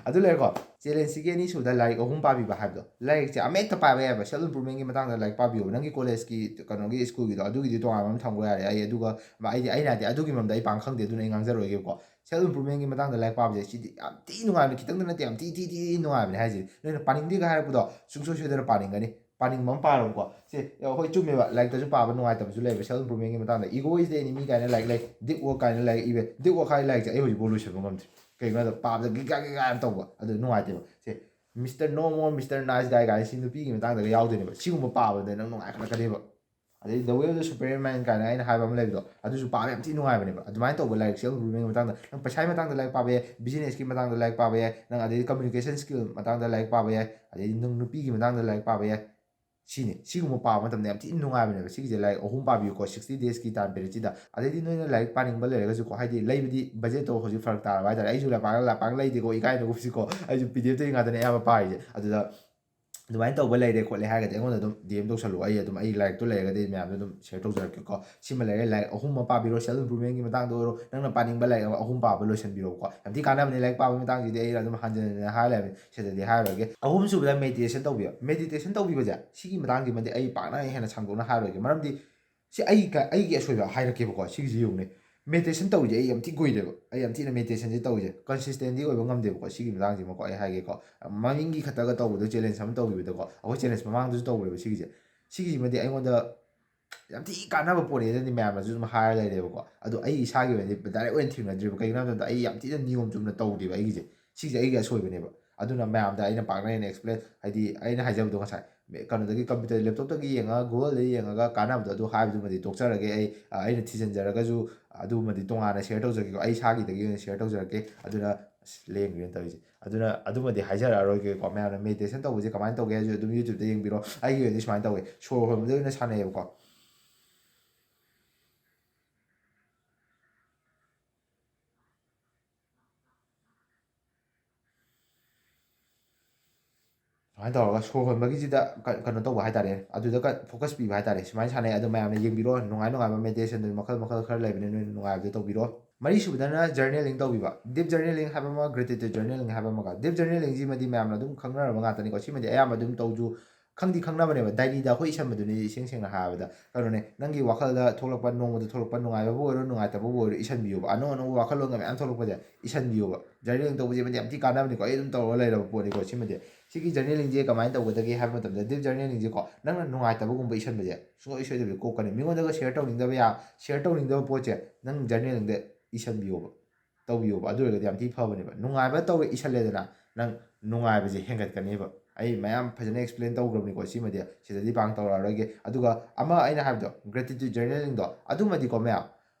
ꯑꯗꯨ ꯂꯩꯔꯦꯀꯣ꯫ Challengeꯁꯤꯒꯤ ꯑꯅꯤꯁꯨꯕꯗ ꯂꯥꯏꯔꯤꯛ ꯑꯍꯨꯝ ꯄꯥꯕꯤꯕ ꯍꯥꯏꯕꯗꯣ꯫ ꯂꯥꯏꯔꯤꯛꯁꯦ ꯑꯃ ꯍꯦꯛꯇ ꯄꯥꯕ ꯌꯥꯏꯕ꯫ Self improvementꯀꯤ ꯃꯇꯥꯡꯗ ꯂꯥꯏꯔꯤꯛ ꯄꯥꯕꯤꯌꯣ꯫ ꯅꯪꯒꯤ collegeꯀꯤ ꯀꯩꯅꯣꯒꯤ schoolꯒꯤꯗꯣ ꯑꯗꯨꯒꯤꯗꯤ ꯇꯣꯉꯥꯟꯕ ꯑꯃ ꯊꯝꯈ꯭ꯔꯣ ꯌꯥꯔꯦ꯫ ꯑꯩ ꯑꯗꯨꯒ ꯑꯩꯗꯤ ꯑꯩꯅ ꯍꯥꯏꯗꯤ ꯑꯗꯨꯒꯤ ꯃꯔꯝꯗ ꯑꯩ ꯄꯥꯡ ꯈꯪꯗꯦ, ꯑꯗꯨꯅ ꯑꯩ ꯉꯥꯡꯖꯔꯣꯏꯒꯦꯕꯀꯣ꯫ Self improvementꯀꯤ ꯃꯇꯥꯡꯗ ꯂꯥꯏꯔꯤꯛ ꯄꯥꯕꯁꯦ ꯁꯤꯗꯤ ꯌꯥꯝ ꯊꯤ ꯅꯨꯡꯉꯥꯏꯕꯅꯤ꯫ ꯈꯤꯇꯪꯗ ꯅꯠꯇꯦ, ꯌꯥꯝ ꯊꯤ ꯊꯤ ꯊꯤ ꯅꯨꯡꯉꯥꯏꯕꯅꯤ ꯍꯥꯏꯁꯤꯗꯤ꯫ ꯅꯣꯏꯅ ꯄꯥꯅꯤꯡꯗꯦꯒ ꯍꯥꯏꯔꯛꯄꯗꯣ ꯁꯨꯡꯁꯣꯏ ꯁꯣꯏꯗꯅ ꯄꯥꯅꯤꯡꯒꯅꯤ꯫ ꯄꯥꯅꯤꯡꯕ ꯑꯃ ꯄꯥꯔꯣꯀꯣ꯫ ꯁꯦ, ꯍꯣꯏ, ꯆꯨꯝꯃꯦꯕ, ꯂꯥꯏꯔꯤꯛꯇꯁꯨ ꯄꯥꯕ ꯅꯨꯡꯉꯥꯏꯇꯕꯁꯨ ꯂꯩꯕ꯫ Self improvementꯀꯤ ꯃꯇꯥꯡꯗ ego is the enemy ꯀꯥꯏꯅ ꯂꯥꯏꯔꯤꯛ ꯂꯩ, Deep Work ꯀꯥꯏꯅ ꯂꯥꯏꯔꯤꯛ ꯏꯕ꯫ Deep Work ꯍꯥꯏ ꯂꯥꯏꯔꯤꯛꯁꯦ ꯑꯩ ꯍꯧꯖꯤꯛꯐꯥꯎ ꯂꯣꯏꯁꯤꯟꯕ ꯉꯝꯗ꯭ꯔꯤ꯫ ꯀꯩꯒꯤꯅꯣ ꯍꯥꯏꯕꯗ ꯄꯥꯕꯗ ꯒꯤꯒꯥ ꯒꯤꯒꯥ ꯌꯥꯝ ꯇꯧꯕ, ꯑꯗꯨ ꯅꯨꯡꯉꯥꯏꯇꯦꯕ꯫ ꯁꯦ, Mister No More Mister Nice Guy ꯀꯥꯏꯅ ꯁꯤ ꯅꯨꯄꯤꯒꯤ ꯃꯇꯥꯡꯗꯒ ꯌꯥꯎꯗꯣꯏꯅꯦꯕ꯫ ꯁꯤꯒꯨꯝꯕ ꯄꯥꯕꯗ ꯅꯪ ꯅꯨꯡꯉꯥꯏꯈꯠꯂꯛꯀꯅꯦꯕ꯫ ꯑꯗꯩ The Way of the Superior Man ꯀꯥꯏꯅ ꯑꯩꯅ ꯍꯥꯏꯕ ꯑꯃ ꯂꯩꯕꯗꯣ, ꯑꯗꯨꯁꯨ ꯄꯥꯕ ꯌꯥꯝ ꯊꯤ ꯅꯨꯡꯉꯥꯏꯕꯅꯦꯕ꯫ ꯑꯗꯨꯃꯥꯏꯅ ꯇꯧꯕ ꯂꯥꯏꯔꯤꯛ, self improvementꯀꯤ ꯃꯇꯥꯡꯗ, ꯅꯪ ꯄꯩꯁꯥꯒꯤ ꯃꯇꯥꯡꯗ ꯂꯥꯏꯔꯤꯛ ꯄꯥꯕ ꯌꯥꯏ, businessꯀꯤ ꯃꯇꯥꯡꯗ ꯂꯥꯏꯔꯤꯛ ꯄꯥꯕ ꯌꯥꯏ, ꯅꯪ ꯑꯗꯩ communication skill ꯃꯇꯥꯡꯗ ꯂꯥꯏꯔꯤꯛ ꯄꯥꯕ ꯌꯥꯏ, ꯑꯗꯩ ꯅꯪ ꯅꯨꯄꯤꯒꯤ ꯃꯇꯥꯡꯗ ꯂꯥꯏꯔꯤꯛ ꯄꯥꯕ ꯌꯥꯏ꯫ ꯁꯤꯅꯤ, ꯁꯤꯒꯨꯝꯕ ꯄꯥꯕ ꯃꯇꯝꯗ ꯌꯥꯝ ꯊꯤꯅ ꯅꯨꯡꯉꯥꯏꯕꯅꯦꯕ꯫ ꯁꯤꯒꯤꯁꯦ ꯂꯥꯏꯔꯤꯛ ꯑꯍꯨꯝ ꯄꯥꯕꯤꯌꯨꯀꯣ, sixty daysꯀꯤ time periodꯁꯤꯗ꯫ ꯑꯗꯩꯗꯤ ꯅꯣꯏꯅ ꯂꯥꯏꯔꯤꯛ ꯄꯥꯅꯤꯡꯕ ꯂꯩꯔꯒꯁꯨꯀꯣ, ꯍꯥꯏꯗꯤ ꯂꯩꯕꯗꯤ budgetꯇꯣ ꯍꯧꯖꯤꯛ ꯐꯔꯛ ꯇꯥꯔꯕ ꯍꯥꯏꯇꯥꯔꯦ꯫ ꯑꯩꯁꯨ ꯂꯥꯏꯔꯤꯛ ꯄꯥꯡ ꯂꯥꯏꯔꯤꯛ ꯄꯥꯡ ꯂꯩꯇꯦꯀꯣ, ꯏꯀꯥꯏꯅꯒꯨꯝꯁꯤꯀꯣ, ꯑꯩꯁꯨ PDFꯇꯒꯤ ꯉꯥꯛꯇꯅꯦ ꯑꯌꯥꯝꯕ ꯄꯥꯔꯤꯁꯦ꯫ ꯑꯗꯨꯗ ꯑꯗꯨꯃꯥꯏꯅ ꯇꯧꯕ ꯂꯩꯔꯦ ꯈꯣꯠꯂꯦ ꯍꯥꯏꯔꯒꯗꯤ ꯑꯩꯉꯣꯟꯗ ꯑꯗꯨꯝ DM ꯇꯧꯁꯜꯂꯣ꯫ ꯑꯩ ꯑꯗꯨꯝ ꯑꯩ ꯂꯥꯏꯔꯤꯛꯇꯣ ꯂꯩꯔꯒꯗꯤ ꯑꯩ ꯃꯌꯥꯝꯗ ꯑꯗꯨꯝ share ꯇꯧꯖꯔꯛꯀꯦꯀꯣ꯫ ꯁꯤꯃ ꯂꯩꯔꯦ, ꯂꯥꯏꯔꯤꯛ ꯑꯍꯨꯝ ꯑꯃ ꯄꯥꯕꯤꯔꯣ, self improvementꯀꯤ ꯃꯇꯥꯡꯗ ꯑꯣꯏꯔꯣ, ꯅꯪꯅ ꯄꯥꯅꯤꯡꯕ ꯂꯥꯏꯔꯤꯛ ꯑꯍꯨꯝ ꯄꯥꯕ ꯂꯣꯏꯁꯤꯟꯕꯤꯔꯣꯀꯣ꯫ ꯌꯥꯝ ꯊꯤ ꯀꯥꯟꯅꯕꯅꯦ ꯂꯥꯏꯔꯤꯛ ꯄꯥꯕꯒꯤ ꯃꯇꯥꯡꯁꯤꯗꯤ ꯑꯩꯅ ꯑꯗꯨꯝ ꯍꯟꯖꯤꯟ ꯍꯟꯖꯤꯟ ꯍꯥꯏꯔ ꯂꯩꯕꯅꯤ, ꯁꯤꯗꯗꯤ ꯍꯥꯏꯔꯔꯣꯏꯒꯦ꯫ ꯑꯍꯨꯝꯁꯨꯕꯗ meditation ꯇꯧꯕꯤꯌꯣ꯫ Meditation ꯇꯧꯕꯤꯕꯁꯦ, ꯁꯤꯒꯤ ꯃꯇꯥꯡꯁꯤꯃꯗꯤ ꯑꯩ ꯄꯥꯛꯅ ꯍꯦꯟꯅ ꯁꯥꯡꯗꯣꯛꯅ ꯍꯥꯏꯔꯣꯏꯒꯦ, ꯃꯔꯝꯗꯤ ꯁꯤ ꯑꯩ ꯀ-, ꯑꯩꯒꯤ ꯑꯁꯣꯏꯕ ꯍꯥꯏꯔꯛꯀꯦꯕꯀꯣ꯫ ꯁꯤꯒꯤꯁꯤ ꯌꯦꯡꯉꯨꯅꯦ, meditation ꯇꯧꯔꯤꯁꯦ ꯑꯩ ꯌꯥꯝ ꯊꯤ ꯀꯨꯏꯔꯦꯕ, ꯑꯩ ꯌꯥꯝ ꯊꯤꯅ meditationꯁꯦ ꯇꯧꯔꯤꯁꯦ, consistentꯗꯤ ꯑꯣꯏꯕ ꯉꯝꯗꯦꯕꯀꯣ꯫ ꯁꯤꯒꯤ ꯃꯇꯥꯡꯁꯤꯃꯀꯣ ꯑꯩ ꯍꯥꯏꯒꯦꯀꯣ, ꯃꯃꯤꯡꯒꯤ ꯈꯛꯇꯒ ꯇꯧꯕꯗꯣ, challenge ꯑꯃ ꯇꯧꯈꯤꯕꯗꯀꯣ, ꯑꯩꯈꯣꯏ challenge ꯃꯃꯥꯡꯗꯁꯨ ꯇꯧꯈ꯭ꯔꯦꯕ ꯁꯤꯒꯤꯁꯦ꯫ ꯁꯤꯒꯤꯁꯤꯃꯗꯤ ꯑꯩꯉꯣꯟꯗ ꯌꯥꯝ ꯊꯤ ꯀꯥꯟꯅꯕ ꯄꯣꯠꯅꯦꯅꯗꯤ ꯃꯌꯥꯝꯅꯁꯨ ꯑꯗꯨꯝ ꯍꯥꯏꯔ ꯂꯩꯔꯦꯕꯀꯣ꯫ ꯑꯗꯣ ꯑꯩ ꯏꯁꯥꯒꯤ ꯑꯣꯏꯅꯗꯤ direct ꯑꯣꯏꯅ ꯊꯦꯡꯅꯗ꯭ꯔꯤꯕ꯫ ꯀꯩꯒꯤꯅꯣ ꯍꯥꯏꯕ ꯃꯇꯝꯗ ꯑꯩ ꯌꯥꯝ ꯊꯤꯅ ꯅꯤꯌꯣꯝ ꯆꯨꯝꯅ ꯇꯧꯗꯦꯕ ꯑꯩꯒꯤꯁꯦ꯫ ꯁꯤꯁꯦ ꯑꯩꯒꯤ ꯑꯁꯣꯏꯕꯅꯦꯕ꯫ ꯑꯗꯨꯅ ꯃꯌꯥꯝꯗ ꯑꯩꯅ ꯄꯥꯛꯅ ꯍꯦꯟꯅ explain, ꯍꯥꯏꯗꯤ ꯑꯩꯅ ꯍꯥꯏꯖꯕꯗꯣ ꯉꯁꯥꯏ, ꯃꯦ-, ꯀꯩꯅꯣꯗꯒꯤ, computer laptopꯇꯒꯤ ꯌꯦꯡꯉꯒ, Googleꯗꯒꯤ ꯌꯦꯡꯉꯒ ꯀꯥꯟꯅꯕꯗꯣ ꯑꯗꯨ ꯍꯥꯏꯕꯗꯨꯃꯗꯤ ꯇꯣꯛꯆꯔꯒꯦ꯫ ꯑꯩ, ꯑ, ꯑꯩꯅ ꯊꯤꯖꯤꯟꯖꯔꯒꯁꯨ ꯑꯗꯨꯃꯗꯤ ꯇꯣꯉꯥꯟꯅ share ꯇꯧꯖꯒꯦꯀꯣ꯫ ꯑꯩ ꯏꯁꯥꯒꯤꯗꯒꯤ ꯑꯣꯏꯅ share ꯇꯧꯖꯔꯛꯀꯦ꯫ ꯑꯗꯨꯅ, ꯑꯁ, ꯂꯦꯡꯈ꯭ꯔꯦꯅ ꯇꯧꯔꯤꯁꯦ꯫ ꯑꯗꯨꯅ ꯑꯗꯨꯃꯗꯤ ꯍꯥꯏꯖꯔꯛꯑꯔꯣꯏꯒꯦꯀꯣ꯫ ꯃꯌꯥꯝꯅ meditation ꯇꯧꯕꯁꯦ ꯀꯃꯥꯏꯅ ꯇꯧꯒꯦ ꯍꯥꯏꯁꯨ ꯑꯗꯨꯝ YouTubeꯇ ꯌꯦꯡꯕꯤꯔꯣ꯫ ꯑꯩꯒꯤ ꯑꯣꯏꯅꯗꯤ ꯁꯨꯃꯥꯏꯅ ꯇꯧꯋꯦ, ꯁꯣꯔ ꯍꯣꯟꯕꯗ ꯑꯣꯏꯅ ꯁꯥꯟꯅꯩꯌꯦꯕꯀꯣ꯫ ꯁꯨꯃꯥꯏꯅ ꯇꯧꯔꯒ ꯁꯣꯔ ꯍꯣꯟꯕꯒꯤꯁꯤꯗ ꯀ- ꯀꯩꯅꯣ ꯇꯧꯕ ꯍꯥꯏꯇꯥꯔꯦ, ꯑꯗꯨꯗ ꯐꯣꯀꯁ ꯄꯤꯕ ꯍꯥꯏꯇꯥꯔꯦ꯫ ꯁꯨꯃꯥꯏꯅ ꯁꯥꯟꯅꯩ, ꯑꯗꯨ ꯃꯌꯥꯝꯅ ꯌꯦꯡꯕꯤꯔꯣ꯫ ꯅꯨꯡꯉꯥꯏ ꯅꯨꯡꯉꯥꯏꯕ ꯃꯦꯗꯤꯇꯦꯁꯟꯗꯨ ꯃꯈꯜ ꯃꯈꯜ ꯈꯔ ꯂꯩꯕꯅꯦ, ꯅꯣꯏꯅ ꯅꯨꯡꯉꯥꯏꯕꯗꯨ ꯇꯧꯕꯤꯔꯣ꯫ ꯃꯔꯤꯁꯨꯕꯗꯅ ꯖꯔꯅꯦꯂꯤꯡ ꯇꯧꯕꯤꯕ꯫ ꯗꯤꯞ ꯖꯔꯅꯦꯂꯤꯡ ꯍꯥꯏꯕ ꯑꯃ, ꯒ꯭ꯔꯦꯇꯤꯇ꯭ꯌꯨꯠ ꯖꯔꯅꯦꯂꯤꯡ ꯍꯥꯏꯕ ꯑꯃꯒ꯫ ꯗꯤꯞ ꯖꯔꯅꯦꯂꯤꯡꯁꯤꯃꯗꯤ ꯃꯌꯥꯝꯅ ꯑꯗꯨꯝ ꯈꯪꯅꯔꯕ ꯉꯥꯛꯇꯅꯤꯀꯣ꯫ ꯁꯤꯃꯗꯤ ꯑꯌꯥꯝꯕ ꯑꯗꯨꯝ ꯇꯧꯁꯨ ꯈꯪꯗꯤ ꯈꯪꯅꯕꯅꯦꯕ꯫ ꯗꯥꯏꯔꯤꯗ ꯑꯩꯈꯣꯏ ꯏꯁꯟꯕꯗꯨꯅꯤ, ꯏꯁꯦꯡ ꯁꯦꯡꯅ ꯍꯥꯏꯔꯕꯗ ꯀꯩꯅꯣꯅꯦ, ꯅꯪꯒꯤ ꯋꯥꯈꯜꯗ ꯊꯣꯛꯂꯛꯄ, ꯅꯣꯡꯃꯗ ꯊꯣꯛꯂꯛꯄ ꯅꯨꯡꯉꯥꯏꯕꯕꯨ ꯑꯣꯏꯔꯣ ꯅꯨꯡꯉꯥꯏꯇꯕꯕꯨ ꯑꯣꯏꯔꯣ, ꯏꯁꯟꯕꯤꯌꯣꯕ꯫ ꯑꯅꯧ ꯑꯅꯧꯕ ꯋꯥꯈꯜꯂꯣꯟꯒ ꯃꯌꯥꯝ ꯊꯣꯛꯂꯛꯄꯁꯦ ꯏꯁꯟꯕꯤꯌꯣꯕ꯫ ꯖꯔꯅꯦꯂꯤꯡ ꯇꯧꯕꯁꯤꯃꯗꯤ ꯌꯥꯝ ꯊꯤ ꯀꯥꯟꯅꯕꯅꯤꯀꯣ꯫ ꯑꯩ ꯑꯗꯨꯝ ꯇꯧꯔꯒ ꯂꯩꯔꯕ ꯄꯣꯠꯅꯤꯀꯣ꯫ ꯁꯤꯃꯗꯤ, ꯁꯤꯒꯤ ꯖꯔꯅꯦꯂꯤꯡꯁꯦ ꯀꯃꯥꯏꯅ ꯇꯧꯒꯗꯒꯦ ꯍꯥꯏꯕ ꯃꯇꯝꯗ, ꯗꯤꯞ ꯖꯔꯅꯦꯂꯤꯡꯁꯦꯀꯣ, ꯅꯪꯅ ꯅꯨꯡꯉꯥꯏꯇꯕꯒꯨꯝꯕ ꯏꯁꯟꯕꯁꯦ ꯁꯨꯡꯁꯣꯏ ꯁꯣꯏꯗꯕꯤ ꯀꯣꯛꯀꯅꯤ꯫ ꯃꯤꯉꯣꯟꯗꯒ ꯁꯤꯌꯔ ꯇꯧꯅꯤꯡꯗꯕ ꯌꯥ ꯁꯤꯌꯔ ꯇꯧꯅꯤꯡꯗꯕ ꯄꯣꯠꯁꯦ ꯅꯪ ꯖꯔꯅꯦꯂꯤꯡꯗ ꯏꯁꯟꯕꯤꯌꯣꯕ, ꯇꯧꯕꯤꯌꯣꯕ꯫ ꯑꯗꯨ ꯑꯣꯏꯔꯒꯗꯤ ꯌꯥꯝ ꯊꯤ ꯐꯕꯅꯦꯕ꯫ ꯅꯨꯡꯉꯥꯏꯕ ꯇꯧꯔꯦ ꯏꯁꯜꯂꯦꯗꯅ, ꯅꯪ ꯅꯨꯡꯉꯥꯏꯕꯁꯦ ꯍꯦꯟꯒꯠꯀꯅꯦꯕ꯫ ꯑꯩ ꯃꯌꯥꯝ ꯐꯖꯅ ꯑꯦꯛꯁꯄ꯭ꯂꯦꯟ ꯇꯧꯈ꯭ꯔꯕꯅꯤꯀꯣ꯫ ꯁꯤꯃꯗꯤ ꯁꯤꯗꯗꯤ ꯄꯥꯡ ꯇꯧꯔꯛꯑꯔꯣꯏꯒꯦ꯫ ꯑꯗꯨꯒ ꯑꯃ ꯑꯩꯅ ꯍꯥꯏꯕꯗꯣ, ꯒ꯭ꯔꯦꯇꯤꯇ꯭ꯌꯨꯠ ꯖꯔꯅꯦꯂꯤꯡꯗꯣ, ꯑꯗꯨꯃꯗꯤꯀꯣ ꯃꯌꯥꯝ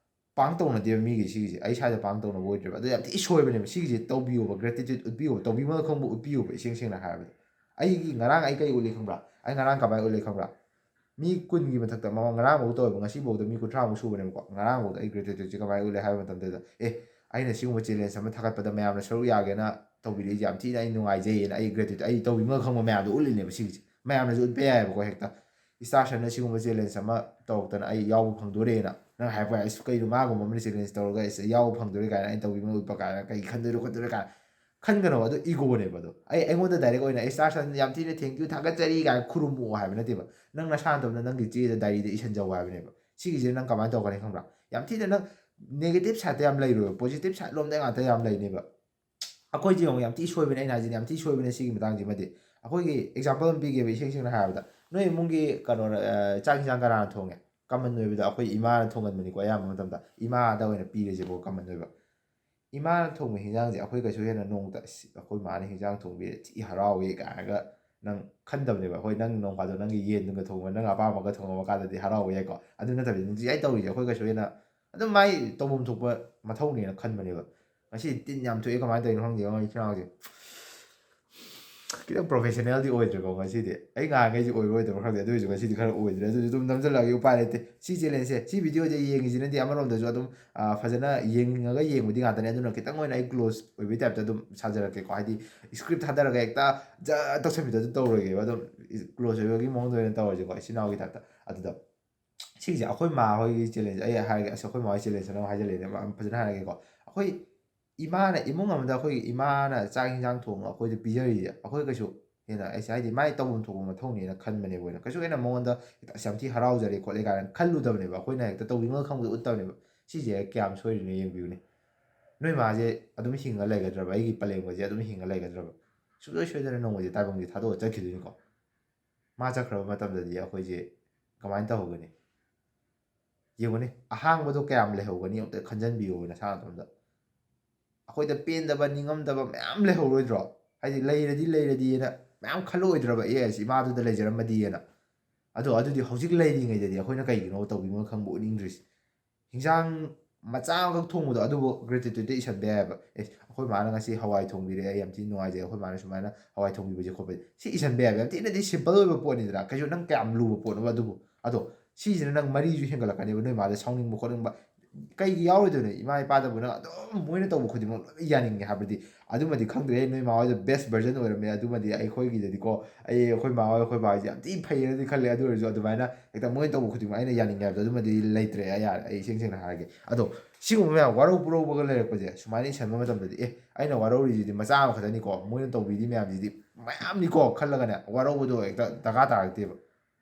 ꯄꯥꯡ ꯇꯧꯅꯗꯦꯕ ꯃꯤꯒꯤ ꯁꯤꯒꯤꯁꯦ꯫ ꯑꯩ ꯁ꯭ꯋꯥꯏꯗ ꯄꯥꯡ ꯇꯧꯅꯕ ꯑꯣꯏꯗ꯭ꯔꯦꯕ꯫ ꯑꯗꯣ ꯌꯥꯝ ꯊꯤ ꯁꯣꯏꯕꯅꯦꯕ꯫ ꯁꯤꯒꯤꯁꯦ ꯇꯧꯕꯤꯌꯣꯕ, ꯒ꯭ꯔꯦꯇꯤꯇ꯭ꯌꯨꯠ ꯎꯠꯄꯤꯌꯣꯕ, ꯇꯧꯕꯤꯃꯜ ꯈꯪꯕ ꯎꯠꯄꯤꯌꯣꯕ꯫ ꯏꯁꯦꯡ ꯁꯦꯡꯅ ꯍꯥꯏꯔꯕꯗ, ꯑꯩꯒꯤ ꯉꯔꯥꯡ ꯑꯩ ꯀꯩ ꯎꯠꯂꯤ ꯈꯪꯕ꯭ꯔꯥ? ꯑꯩ ꯉꯔꯥꯡ ꯀꯃꯥꯏꯅ ꯎꯠꯂꯤ ꯈꯪꯕ꯭ꯔꯥ? ꯃꯤ ꯀꯨꯟꯒꯤ ꯃꯊꯛꯇ, ꯃꯃꯥꯡ ꯉꯔꯥꯡꯐꯥꯎ ꯇꯧꯋꯦꯕ, ꯉꯁꯤꯐꯥꯎꯗ ꯃꯤ ꯀꯨꯟꯊ꯭ꯔꯥꯃꯨꯛ ꯁꯨꯕꯅꯦꯕꯀꯣ꯫ ꯉꯔꯥꯡꯐꯥꯎꯗ ꯑꯩ ꯒ꯭ꯔꯦꯇꯤꯇ꯭ꯌꯨꯠꯁꯦ ꯀꯃꯥꯏꯅ ꯎꯠꯂꯦ ꯍꯥꯏꯕ ꯃꯇꯝꯗꯨꯗ, ꯑꯦ, ꯑꯩꯅ ꯁꯤꯒꯨꯝꯕ ꯆꯦꯂꯦꯟꯖ ꯑꯃ ꯊꯥꯒꯠꯄꯗ ꯃꯌꯥꯝꯅ ꯁꯔꯨꯛ ꯌꯥꯒꯦꯅ ꯇꯧꯕꯤꯔꯛꯏꯁꯦ ꯌꯥꯝ ꯊꯤꯅ ꯑꯩ ꯅꯨꯡꯉꯥꯏꯖꯩꯌꯦꯅ, ꯑꯩ ꯒ꯭ꯔꯦꯇꯤꯇ꯭ꯌꯨꯠ, ꯑꯩ ꯇꯧꯕꯤꯃꯜ ꯈꯪꯕ ꯃꯌꯥꯝꯗꯣ ꯎꯠꯂꯤꯅꯦꯕ꯫ ꯁꯤꯒꯤꯁꯦ ꯃꯌꯥꯝꯅꯁꯨ ꯎꯠꯄ ꯌꯥꯏꯑꯕꯀꯣ꯫ ꯍꯦꯛꯇ ꯏꯁꯇꯥꯔ ꯁꯟꯅ ꯁꯤꯒꯨꯝꯕ ꯆꯦꯂꯦꯟꯖ ꯑꯃ ꯇꯧꯔꯛꯇꯅ ꯑꯩ ꯌꯥꯎꯕ ꯐꯪꯗꯣꯔꯦꯅ ꯅꯪ ꯍꯥꯏꯔꯛꯄ ꯌꯥꯏ꯫ "ꯑꯁ, ꯀꯩꯅꯣ ꯃꯥꯒꯨꯝꯕ ꯑꯃꯅ ꯆꯦꯂꯦꯟꯖ ꯇꯧꯔꯒ ꯑꯩꯁ ꯌꯥꯎꯕ ꯐꯪꯗꯣꯔꯦ ꯀꯥꯏꯅ, ꯑꯩꯅ ꯇꯧꯕꯤꯃꯜ ꯎꯠꯄ ꯀꯥꯏꯅ ꯀꯩ ꯈꯟꯗꯣꯏꯅꯣ ꯈꯣꯠꯇꯣꯏꯅꯣ" ꯀꯥꯏꯅ ꯈꯟꯒꯅꯣ꯫ ꯑꯗꯨ ꯏꯒꯣꯅꯦꯕ꯫ ꯑꯗꯣ ꯑꯩ, ꯑꯩꯉꯣꯟꯗ ꯗꯥꯏꯔꯦꯛ ꯑꯣꯏꯅ, "ꯑꯩ ꯏꯁꯇꯥꯔ ꯁꯟ ꯌꯥꯝ ꯊꯤꯅ ꯊꯦꯡꯀ꯭ꯌꯨ, ꯊꯥꯒꯠꯆꯔꯤ" ꯀꯥꯏꯅ ꯈꯨꯔꯨꯝꯃꯛꯑꯣ ꯍꯥꯏꯕ ꯅꯠꯇꯦꯕ꯫ ꯅꯪ ꯅꯁꯥ ꯅꯇꯣꯝꯗ ꯅꯪꯒꯤ ꯆꯦꯗ, ꯗꯥꯏꯔꯤꯗ ꯏꯁꯟꯖꯧ ꯍꯥꯏꯕꯅꯦꯕ꯫ ꯁꯤꯒꯤꯁꯦ ꯅꯪ ꯀꯃꯥꯏꯅ ꯇꯧꯒꯅꯤ ꯈꯪꯕ꯭ꯔꯥ? ꯌꯥꯝ ꯊꯤꯅ ꯅꯪ ꯅꯦꯒꯦꯇꯤꯞ ꯁꯥꯏꯠꯇ ꯌꯥꯝ ꯂꯩꯔꯣꯏꯕ, ꯄꯣꯖꯤꯇꯤꯞ ꯁꯥꯏꯠ ꯂꯣꯝꯗ ꯉꯥꯛꯇ ꯌꯥꯝ ꯂꯩꯅꯦꯕ꯫ ꯑꯩꯈꯣꯏꯁꯦ ꯌꯦꯡꯉꯣ, ꯌꯥꯝ ꯊꯤ ꯁꯣꯏꯕꯅꯦ ꯑꯩꯅ ꯍꯥꯏꯁꯤꯅꯦ, ꯌꯥꯝ ꯊꯤ ꯁꯣꯏꯕꯅꯦ ꯁꯤꯒꯤ ꯃꯇꯥꯡꯁꯤꯃꯗꯤ꯫ ꯑꯩꯈꯣꯏꯒꯤ ꯑꯦꯛꯖꯥꯝꯄꯜ ꯑꯃ ꯄꯤꯒꯦꯕ, ꯏꯁꯦꯡ ꯁꯦꯡꯅ ꯍꯥꯏꯔꯕꯗ, ꯅꯣꯏ ꯏꯃꯨꯡꯒꯤ ꯀꯩꯅꯣ, ꯑ, ꯆꯥꯛ ꯏꯟꯁꯥꯡ ꯀꯅꯥꯅ ꯊꯣꯡꯉꯦ? ꯀꯃꯟ ꯑꯣꯏꯕꯗ ꯑꯩꯈꯣꯏ ꯏꯃꯥꯅ ꯊꯣꯡꯒꯟꯕꯅꯤꯀꯣ꯫ ꯑꯌꯥꯝꯕ ꯃꯇꯝꯗ ꯏꯃꯥꯗ ꯑꯣꯏꯅ ꯄꯤꯔꯁꯦꯕꯀꯣ, ꯀꯃꯟ ꯑꯣꯏꯕ꯫ ꯏꯃꯥꯅ ꯊꯣꯡꯕ ꯍꯤꯟꯖꯥꯡꯁꯦ ꯑꯩꯈꯣꯏ ꯀꯩꯁꯨ ꯍꯦꯟꯅ ꯅꯣꯡꯃꯇ, "ꯑꯁ, ꯑꯩꯈꯣꯏ ꯃꯥꯅ ꯍꯤꯟꯖꯥꯡ ꯊꯣꯡꯕꯤꯔꯦ, ꯊꯤ ꯍꯔꯥꯎꯋꯦ" ꯀꯥꯏꯅꯒ ꯅꯪ ꯈꯟꯗꯕꯅꯦꯕ꯫ ꯍꯣꯏ, ꯅꯪ ꯅꯣꯡ ꯐꯥꯗꯣꯛ ꯅꯪꯒꯤ ꯌꯦꯟꯗꯨꯒ ꯊꯣꯡꯕ, ꯅꯪ ꯑꯄꯥꯝꯕꯒ ꯊꯣꯡꯉꯛꯄ ꯀꯥꯟꯗꯗꯤ ꯍꯔꯥꯎꯕ ꯌꯥꯏꯀꯣ꯫ ꯑꯗꯨ ꯅꯠꯇꯕꯤꯗ ꯅꯨꯡꯇꯤꯖꯥꯏ ꯇꯧꯔꯤꯁꯦ ꯑꯩꯈꯣꯏ ꯀꯩꯁꯨ ꯍꯦꯟꯅ ꯑꯗꯨꯝ ꯃꯥꯏ ꯇꯧꯐꯝ ꯊꯣꯛꯄ ꯃꯊꯧꯅꯦꯅ ꯈꯟꯕꯅꯦꯕ꯫ "ꯉꯁꯤ ꯇꯤꯟ ꯌꯥꯝ ꯊꯣꯛꯑꯦ, ꯀꯃꯥꯏꯅ ꯇꯧꯔꯤꯅꯣ ꯈꯪꯗꯦ, ꯃꯣꯏ ꯏꯆꯤꯟ ꯏꯅꯥꯎꯁꯦ" ꯈꯤꯇꯪ ꯄ꯭ꯔꯣꯐꯦꯁꯅꯦꯜꯗꯤ ꯑꯣꯏꯗ꯭ꯔꯦꯀꯣ ꯉꯁꯤꯗꯤ꯫ ꯑꯩ ꯉꯍꯥꯟꯈꯩꯁꯨ ꯑꯣꯏꯕ꯭ꯔꯥ ꯑꯣꯏꯗꯕ꯭ꯔꯥ ꯈꯪꯗꯦ, ꯑꯗꯨ ꯑꯣꯏꯔꯁꯨ ꯉꯁꯤꯗꯤ ꯈꯔ ꯑꯣꯏꯗ꯭ꯔꯦ꯫ ꯑꯗꯨꯁꯨ ꯑꯗꯨꯝ ꯅꯝꯁꯤꯜꯂꯛꯑꯒꯦ, ꯎꯄꯥꯏ ꯂꯩꯇꯦ꯫ ꯁꯤ ꯆꯦꯂꯦꯟꯖꯁꯦ, ꯁꯤ ꯚꯤꯗꯤꯑꯣꯁꯦ ꯌꯦꯡꯉꯤꯁꯤꯅꯗꯤ ꯑꯃꯔꯣꯝꯗꯁꯨ ꯑꯗꯨꯝ, ꯑ, ꯐꯖꯅ ꯌꯦꯡꯉꯒ ꯌꯦꯡꯕꯗꯤ ꯉꯥꯛꯇꯅꯦ꯫ ꯑꯗꯨꯅ ꯈꯤꯇꯪ ꯑꯣꯏꯅ ꯑꯩ ꯀ꯭ꯂꯣꯖ ꯑꯣꯏꯕꯒꯤ ꯇꯥꯏꯞꯇ ꯑꯗꯨꯝ ꯁꯥꯖꯔꯛꯀꯦꯀꯣ꯫ ꯍꯥꯏꯗꯤ ꯁ꯭ꯀ꯭ꯔꯤꯞ ꯊꯥꯗꯔꯒ ꯍꯦꯛꯇ ꯖ ꯇꯧꯁꯟꯕꯤꯗꯣ ꯑꯗꯨ ꯇꯧꯔꯣꯏꯒꯦꯕ꯫ ꯑꯗꯨꯝ ꯀ꯭ꯂꯣꯖ ꯑꯣꯏꯕꯒꯤ ꯃꯑꯣꯡꯗ ꯑꯣꯏꯅ ꯇꯧꯔꯁꯦꯀꯣ, ꯏꯆꯤꯟ ꯏꯅꯥꯎꯒꯤ ꯇꯥꯏꯞꯇ꯫ ꯑꯗꯨꯗ ꯁꯤꯒꯤꯁꯦ ꯑꯩꯈꯣꯏ ꯃꯥ ꯍꯣꯏꯒꯤ ꯆꯦꯂꯦꯟꯖ ꯑꯩ ꯍꯥꯏꯔꯒꯦ꯫ ꯑꯁ, ꯑꯩꯈꯣꯏ ꯃꯥ ꯍꯣꯏ ꯆꯦꯂꯦꯟꯖ ꯑꯃ ꯍꯥꯏꯖꯜꯂꯛꯑꯦꯅꯦ, ꯃ-, ꯐꯖꯅ ꯍꯥꯏꯔꯒꯦꯀꯣ꯫ ꯑꯩꯈꯣꯏ ꯏꯃꯥꯅ, ꯏꯃꯨꯡ ꯑꯃꯗ ꯑꯩꯈꯣꯏꯒꯤ ꯏꯃꯥꯅ ꯆꯥꯛ ꯍꯤꯟꯖꯥꯡ ꯊꯣꯡꯉꯒ ꯑꯩꯈꯣꯏꯗ ꯄꯤꯖꯔꯤꯁꯦ, ꯑꯩꯈꯣꯏ ꯀꯩꯁꯨ ꯍꯦꯟꯅ, ꯑꯩꯁꯦ ꯍꯥꯏꯗꯤ ꯃꯥꯏ ꯇꯧꯐꯝ ꯊꯣꯛꯄ ꯃꯊꯧꯅꯦꯅ ꯈꯟꯕꯅꯦꯕ ꯑꯩꯅ꯫ ꯀꯩꯁꯨ ꯑꯩꯅ ꯃꯉꯣꯟꯗ ꯍꯦꯛꯇ ꯑꯁ ꯌꯥꯝ ꯊꯤ ꯍꯔꯥꯎꯖꯔꯦ ꯈꯣꯠꯂꯦ ꯀꯥꯏꯅ ꯈꯜꯂꯨꯗꯕꯅꯦꯕ꯫ ꯑꯩꯈꯣꯏꯅ ꯍꯦꯛꯇ ꯇꯧꯕꯤꯃꯜ ꯈꯪꯕꯗꯣ ꯎꯠꯇꯕꯅꯦꯕ꯫ ꯁꯤꯁꯦ ꯀꯌꯥꯝ ꯁꯣꯏꯔꯤꯅꯣ ꯌꯦꯡꯕꯤꯌꯨꯅꯦ꯫ ꯅꯣꯏ ꯃꯥꯁꯦ ꯑꯗꯨꯝ ꯍꯤꯡꯉ ꯂꯩꯒꯗ꯭ꯔꯕ? ꯑꯩꯒꯤ ꯄꯂꯦꯝꯒꯁꯦ ꯑꯗꯨꯝ ꯍꯤꯡꯉ ꯂꯩꯒꯗ꯭ꯔꯕ? ꯁꯨꯡꯁꯣꯏ ꯁꯣꯏꯗꯅ ꯅꯣꯡꯃꯁꯦ ꯇꯥꯏꯕꯪꯁꯦ ꯊꯥꯗꯣꯛꯑ ꯆꯠꯈꯤꯗꯣꯏꯅꯤꯀꯣ꯫ ꯃꯥ ꯆꯠꯈ꯭ꯔꯕ ꯃꯇꯝꯗꯗꯤ ꯑꯩꯈꯣꯏꯁꯦ ꯀꯃꯥꯏꯅ ꯇꯧꯍꯧꯒꯅꯤ? ꯌꯦꯡꯉꯨꯅꯦ, ꯑꯍꯥꯡꯕꯗꯣ ꯀꯌꯥꯝ ꯂꯩꯍꯧꯒꯅꯤ ꯑꯝꯇ ꯈꯟꯖꯟꯕꯤꯌꯣ ꯅꯁꯥ ꯅꯇꯣꯝꯇ꯫ ꯑꯩꯈꯣꯏꯗ ꯄꯦꯟꯗꯕ, ꯅꯤꯡꯉꯝꯗꯕ ꯃꯌꯥꯝ ꯂꯩꯍꯧꯔꯣꯏꯗ꯭ꯔꯣ? ꯍꯥꯏꯗꯤ ꯂꯩꯔꯗꯤ ꯂꯩꯔꯗꯤꯅ ꯃꯌꯥꯝ ꯈꯜꯂꯛꯑꯣꯏꯗ꯭ꯔꯕ? ꯑꯦ, ꯑꯁ, ꯏꯃꯥꯗꯨꯗ ꯂꯩꯖꯔꯝꯃꯗꯤꯅ꯫ ꯑꯗꯣ ꯑꯗꯨꯗꯤ ꯍꯧꯖꯤꯛ ꯂꯩꯔꯤꯉꯩꯗꯗꯤ ꯑꯩꯈꯣꯏꯅ ꯀꯩꯒꯤꯅꯣ ꯇꯧꯕꯤꯃꯜ ꯈꯪꯕ ꯎꯠꯅꯤꯡꯗ꯭ꯔꯤꯁꯦ? ꯍꯤꯟꯖꯥꯡ ꯃꯆꯥ ꯑꯃꯈꯛ ꯊꯣꯡꯕꯗꯣ, ꯑꯗꯨꯕꯨ ꯒ꯭ꯔꯦꯇꯤꯇ꯭ꯌꯨꯠꯇ ꯏꯁꯟꯕ ꯌꯥꯏꯑꯕ꯫ ꯑꯦ, ꯑꯩꯈꯣꯏ ꯃꯥꯅ ꯉꯁꯤ ꯍꯋꯥꯏ ꯊꯣꯡꯕꯤꯔꯦ, ꯑꯩ ꯌꯥꯝ ꯊꯤꯅ ꯅꯨꯡꯉꯥꯏꯖꯩ, ꯑꯩꯈꯣꯏ ꯃꯥꯅ ꯁꯨꯃꯥꯏꯅ ꯍꯋꯥꯏ ꯊꯣꯡꯕꯤꯕꯁꯦ ꯈꯣꯠꯄꯁꯦ, ꯁꯤ ꯏꯁꯟꯕ ꯌꯥꯏꯕ꯫ ꯌꯥꯝ ꯊꯤꯅꯗꯤ ꯁꯤꯝꯄꯜ ꯑꯣꯏꯕ ꯄꯣꯠꯅꯤꯗꯅ, ꯀꯩꯁꯨ ꯅꯪ ꯀꯌꯥꯝ ꯂꯨꯕ ꯄꯣꯠꯅꯣꯕ ꯑꯗꯨꯕꯨ꯫ ꯑꯗꯣ ꯁꯤꯁꯤꯅ ꯅꯪ ꯃꯔꯤꯁꯨ ꯍꯦꯟꯒꯠꯂꯛꯀꯅꯦꯕ, ꯅꯣꯏ ꯃꯥꯗ ꯁꯥꯎꯅꯤꯡꯕ ꯈꯣꯠꯅꯤꯡꯕ꯫ ꯀꯩꯒꯤ ꯌꯥꯎꯔꯣꯏꯗꯣꯏꯅꯣ? ꯏꯃꯥ ꯏꯄꯥꯗꯕꯨ ꯅꯪ ꯑꯗꯨꯝ ꯃꯣꯏꯅ ꯇꯧꯕ ꯈꯨꯗꯤꯡꯃꯛ ꯂꯣꯏꯅ ꯌꯥꯅꯤꯡꯉꯦ ꯍꯥꯏꯕꯗꯤ, ꯑꯗꯨꯃꯗꯤ ꯈꯪꯗ꯭ꯔꯦ, ꯅꯣꯏ ꯃꯥ ꯍꯣꯏꯗꯣ ꯕꯦꯁ ꯚꯔꯖꯟ ꯑꯣꯏꯔꯝꯃꯦ, ꯑꯗꯨꯃꯗꯤ ꯑꯩꯈꯣꯏꯒꯤꯗꯗꯤꯀꯣ, ꯑꯩ, ꯑꯩꯈꯣꯏ ꯃꯥ ꯍꯣꯏ, ꯑꯩꯈꯣꯏ ꯕꯥ ꯍꯣꯏꯁꯦ ꯌꯥꯝ ꯊꯤ ꯐꯩꯌꯦꯅꯗꯤ ꯈꯜꯂꯦ꯫ ꯑꯗꯨ ꯑꯣꯏꯔꯁꯨ ꯑꯗꯨꯃꯥꯏꯅ ꯍꯦꯛꯇ ꯃꯣꯏꯅ ꯇꯧꯕ ꯈꯨꯗꯤꯡꯃꯛ ꯑꯩꯅ ꯌꯥꯅꯤꯡꯉꯦ ꯍꯥꯏꯕꯗꯣ ꯑꯗꯨꯃꯗꯤ ꯂꯩꯇ꯭ꯔꯦ꯫ ꯑꯩ ꯌꯥꯔꯦ, ꯑꯩ ꯏꯁꯦꯡ ꯁꯦꯡꯅ ꯍꯥꯏꯔꯒꯦ꯫ ꯑꯗꯣ ꯁꯤꯒꯨꯝꯕ ꯃꯌꯥꯝ ꯋꯥꯔꯧ ꯄꯨꯔꯧꯕꯒ ꯂꯩꯔꯛꯄꯁꯦ ꯁꯨꯃꯥꯏꯅ ꯏꯁꯟꯕ ꯃꯇꯝꯗꯗꯤ, "ꯑꯦ, ꯑꯩꯅ ꯋꯥꯔꯧꯔꯤꯁꯤꯗꯤ ꯃꯆꯥ ꯑꯃꯈꯛꯇꯅꯤꯀꯣ, ꯃꯣꯏꯅ ꯇꯧꯕꯤꯔꯤ ꯃꯌꯥꯝꯁꯤꯗꯤ ꯃꯌꯥꯝꯅꯤꯀꯣ" ꯈꯜꯂꯒꯅꯦ, ꯋꯥꯔꯧꯕꯗꯣ ꯍꯦꯛꯇ ꯗꯔꯀꯥꯔ ꯇꯥꯔꯛꯇꯦꯕ꯫